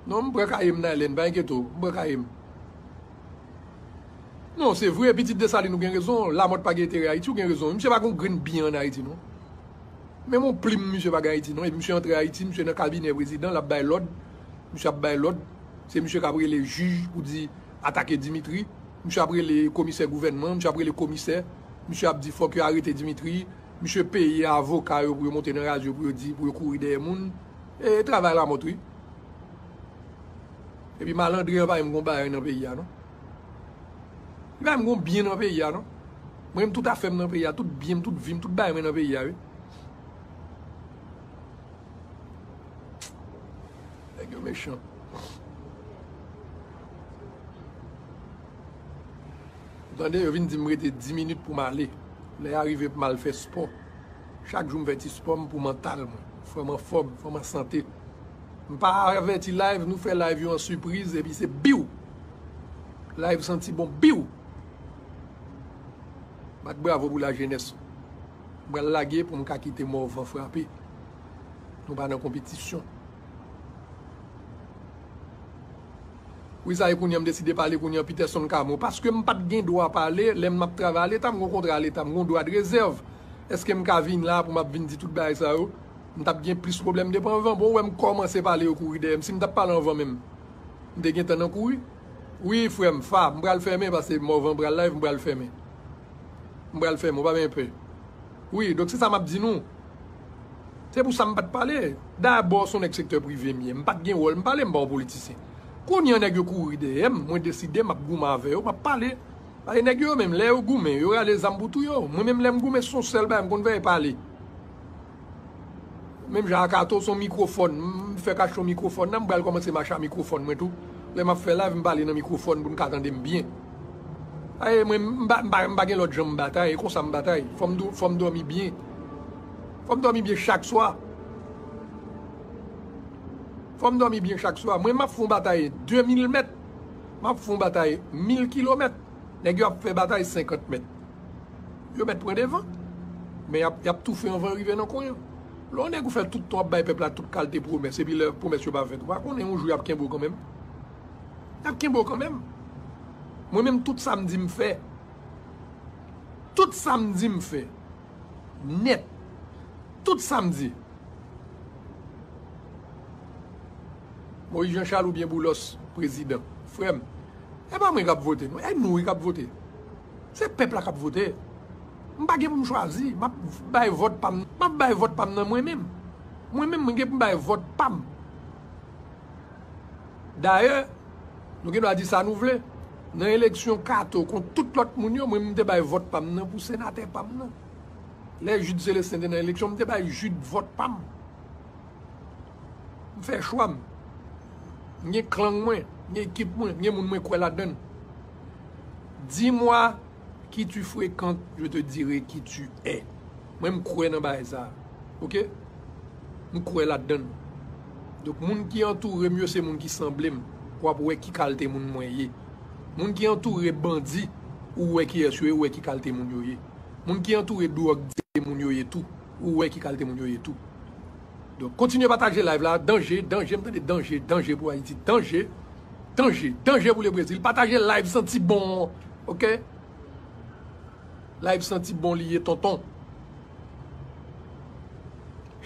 Non, m pran kaye m nan Lèn, pa enkyete w, m pran kaye m. Non, se vre, pitit Desalin ou gen rezon, Lamòt pa gen enterè Ayiti, ou gen rezon. Misye pa gen yon grenn byen ann Ayiti non. Menm yon plim misye pa gen Ayiti non. Epi misye antre Ayiti, misye nan kabinè prezidan, l ap bay lòd. Misye ap bay lòd. Se misye k ap rele jij pou di atake Dimitri. Misye ap rele komisè gouvènman, misye ap rele komisè. Misye ap di fòk yo arete Dimitri. Misye peye avoka yo pou yo monte nan radyo pou yo di, pou yo kouri dèyè moun. E travay Lamòt wi. Epi malandren an pa menm gon bagay nan peyi a non. Li pa menm gon byen nan peyi a non. Mwen menm tout afè m nan peyi a, tout byen m, tout vi m, tout bagay mwen nan peyi a wi. Nèg yo mechan. Ou tande, yo vin di m rete dis minit pou m ale. Lè a rive pou m al fè spò. Chak jou m fè ti spò m pou mantal mwen. Fò m anfòm, fò m an sante. M pa avèti live, nou fè live yo an sipriz, epi se biw! Live santi bon, biw! Bat bravo pou lajenès. M pral lage pou m ka kite Mòvan frape. Nou pa nan konpetisyon. Wi, sa e kounye a m deside pale kounye a, Peterson Camo. Paske m pa t gen dwa pale, lè m ap travay a Leta, m gon kontra a Leta, m gon dwa de rezèv. Èske m ka vin la pou m ap vin di tout bagay sa yo? M t ap gen plis pwoblèm depi anvan. Bon, ou wè m kòmanse pale, yo kouri dèyè m. Si m t ap pale anvan menm, m te gentan nan kouri. Wi, frè m, Fa, m pral fèmen, paske Mòvan pral live, m pral fèmen. M pral fèmen, ou pa benyen pè. Wi, donk se sa m ap di nou. Se pou sa m pa t pale. Dabò, se yon nèg sektè prive m ye. M pa t gen wòl, m pale, m pa yon politisyen. Kounye a, nèg yo kouri dèyè m, mwen deside m ap goumen avè yo, m ap pale. Paske nèg yo menm, lè yo goumen, yo rale zam pou touye w. Mwen menm, lè m goumen, se yon sèl bagay m konn fè, e pale. Menm jan ak Atò, se yon mikwofòn. M fèk achte yon mikwofòn, nan m pral kòmanse mache a mikwofòn mwen tou. Lè m ap fè live, m pale nan mikwofòn pou n ka tande m byen. Aye, mwen, m pa, m pa, m pa gen lòt jan m batay, e konsa m batay. Fò m dò-, fò m dòmi byen. Fò m dòmi byen chak swa. Fò m dòmi byen chak swa. Mwen, m ap fè yon batay de mil mèt. M ap fè yon batay mil kilomèt. Nèg yo ap fè batay senkant mèt. Yo mèt pran devan. Men y ap, y ap toufe anvan yo rive nan konyen. Lè yon nèg ou fè tout tan w ap bay pèp la tout kalte pwomès, epi lè pwomès yo pa fèt, ou pa konnen yon jou y ap kenbe w kanmenm? Y ap kenbe w kanmenm. Mwen menm, tout sa m di m fè. Tout sa m di m fè. Nèt. Tout sa m di. Moyiz Jan Chal oubyen Boulos, prezidan. Frè m, e pa mwen k ap vote, non. E nou wi k ap vote. Se pèp la k ap vote. M pa gen pou m chwazi. M ap bay vòt pa m. M ap bay vòt pa m nan mwen menm. Mwen menm, mwen gen pou m bay vòt pa m. Dayè, nou gen dwa di sa nou vle. Nan eleksyon Kato kont tout lòt moun yo, mwen, m te bay vòt pa m nan pou senatè pa m nan. Lè Jude Célestin te nan eleksyon, m te bay Jude vòt pa m. M fè chwa m. M gen klan mwen, m gen ekip mwen, m gen moun mwen kwè ladan l. Dis-moi qui tu fréquentes, je te dirai qui tu es. Mwen, m kwè nan bagay sa. Oke? M kwè ladan l. Donk, moun ki antoure m yo, se moun ki sanble m. W ap wè ki kalte moun mwen ye. Moun ki antoure bandi, ou wè kiyès yo ye, ou wè ki kalte moun yo ye. Moun ki antoure dwòg, se moun yo ye tou. Ou wè ki kalte moun yo ye tou. Donk, kontinye pataje live la. Danje, danje, m tande danje, danje pou Ayiti. Danje, danje, danje pou le Brezil. Pataje live, santi bon, oke? Live santi bon li ye, tonton.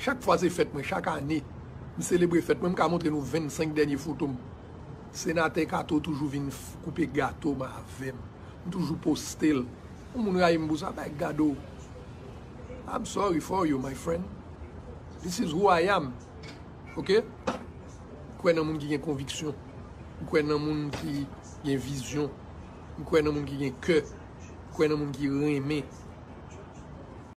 Chak fwa se fèt mwen, chak ane, m selebre fèt mwen, m ka montre nou vennsenk dènye foto m. Senatè Kato toujou vin f-, koupe gato m avè m. M toujou poste l. Yon moun rayi m pou sa, bay gade w. I'm sorry for you, my friend. This is who I am. Oke? M kwè nan moun ki gen konviksyon. M kwè nan moun ki gen vizyon. M kwè nan moun ki gen kè. M kwè nan moun ki renmen.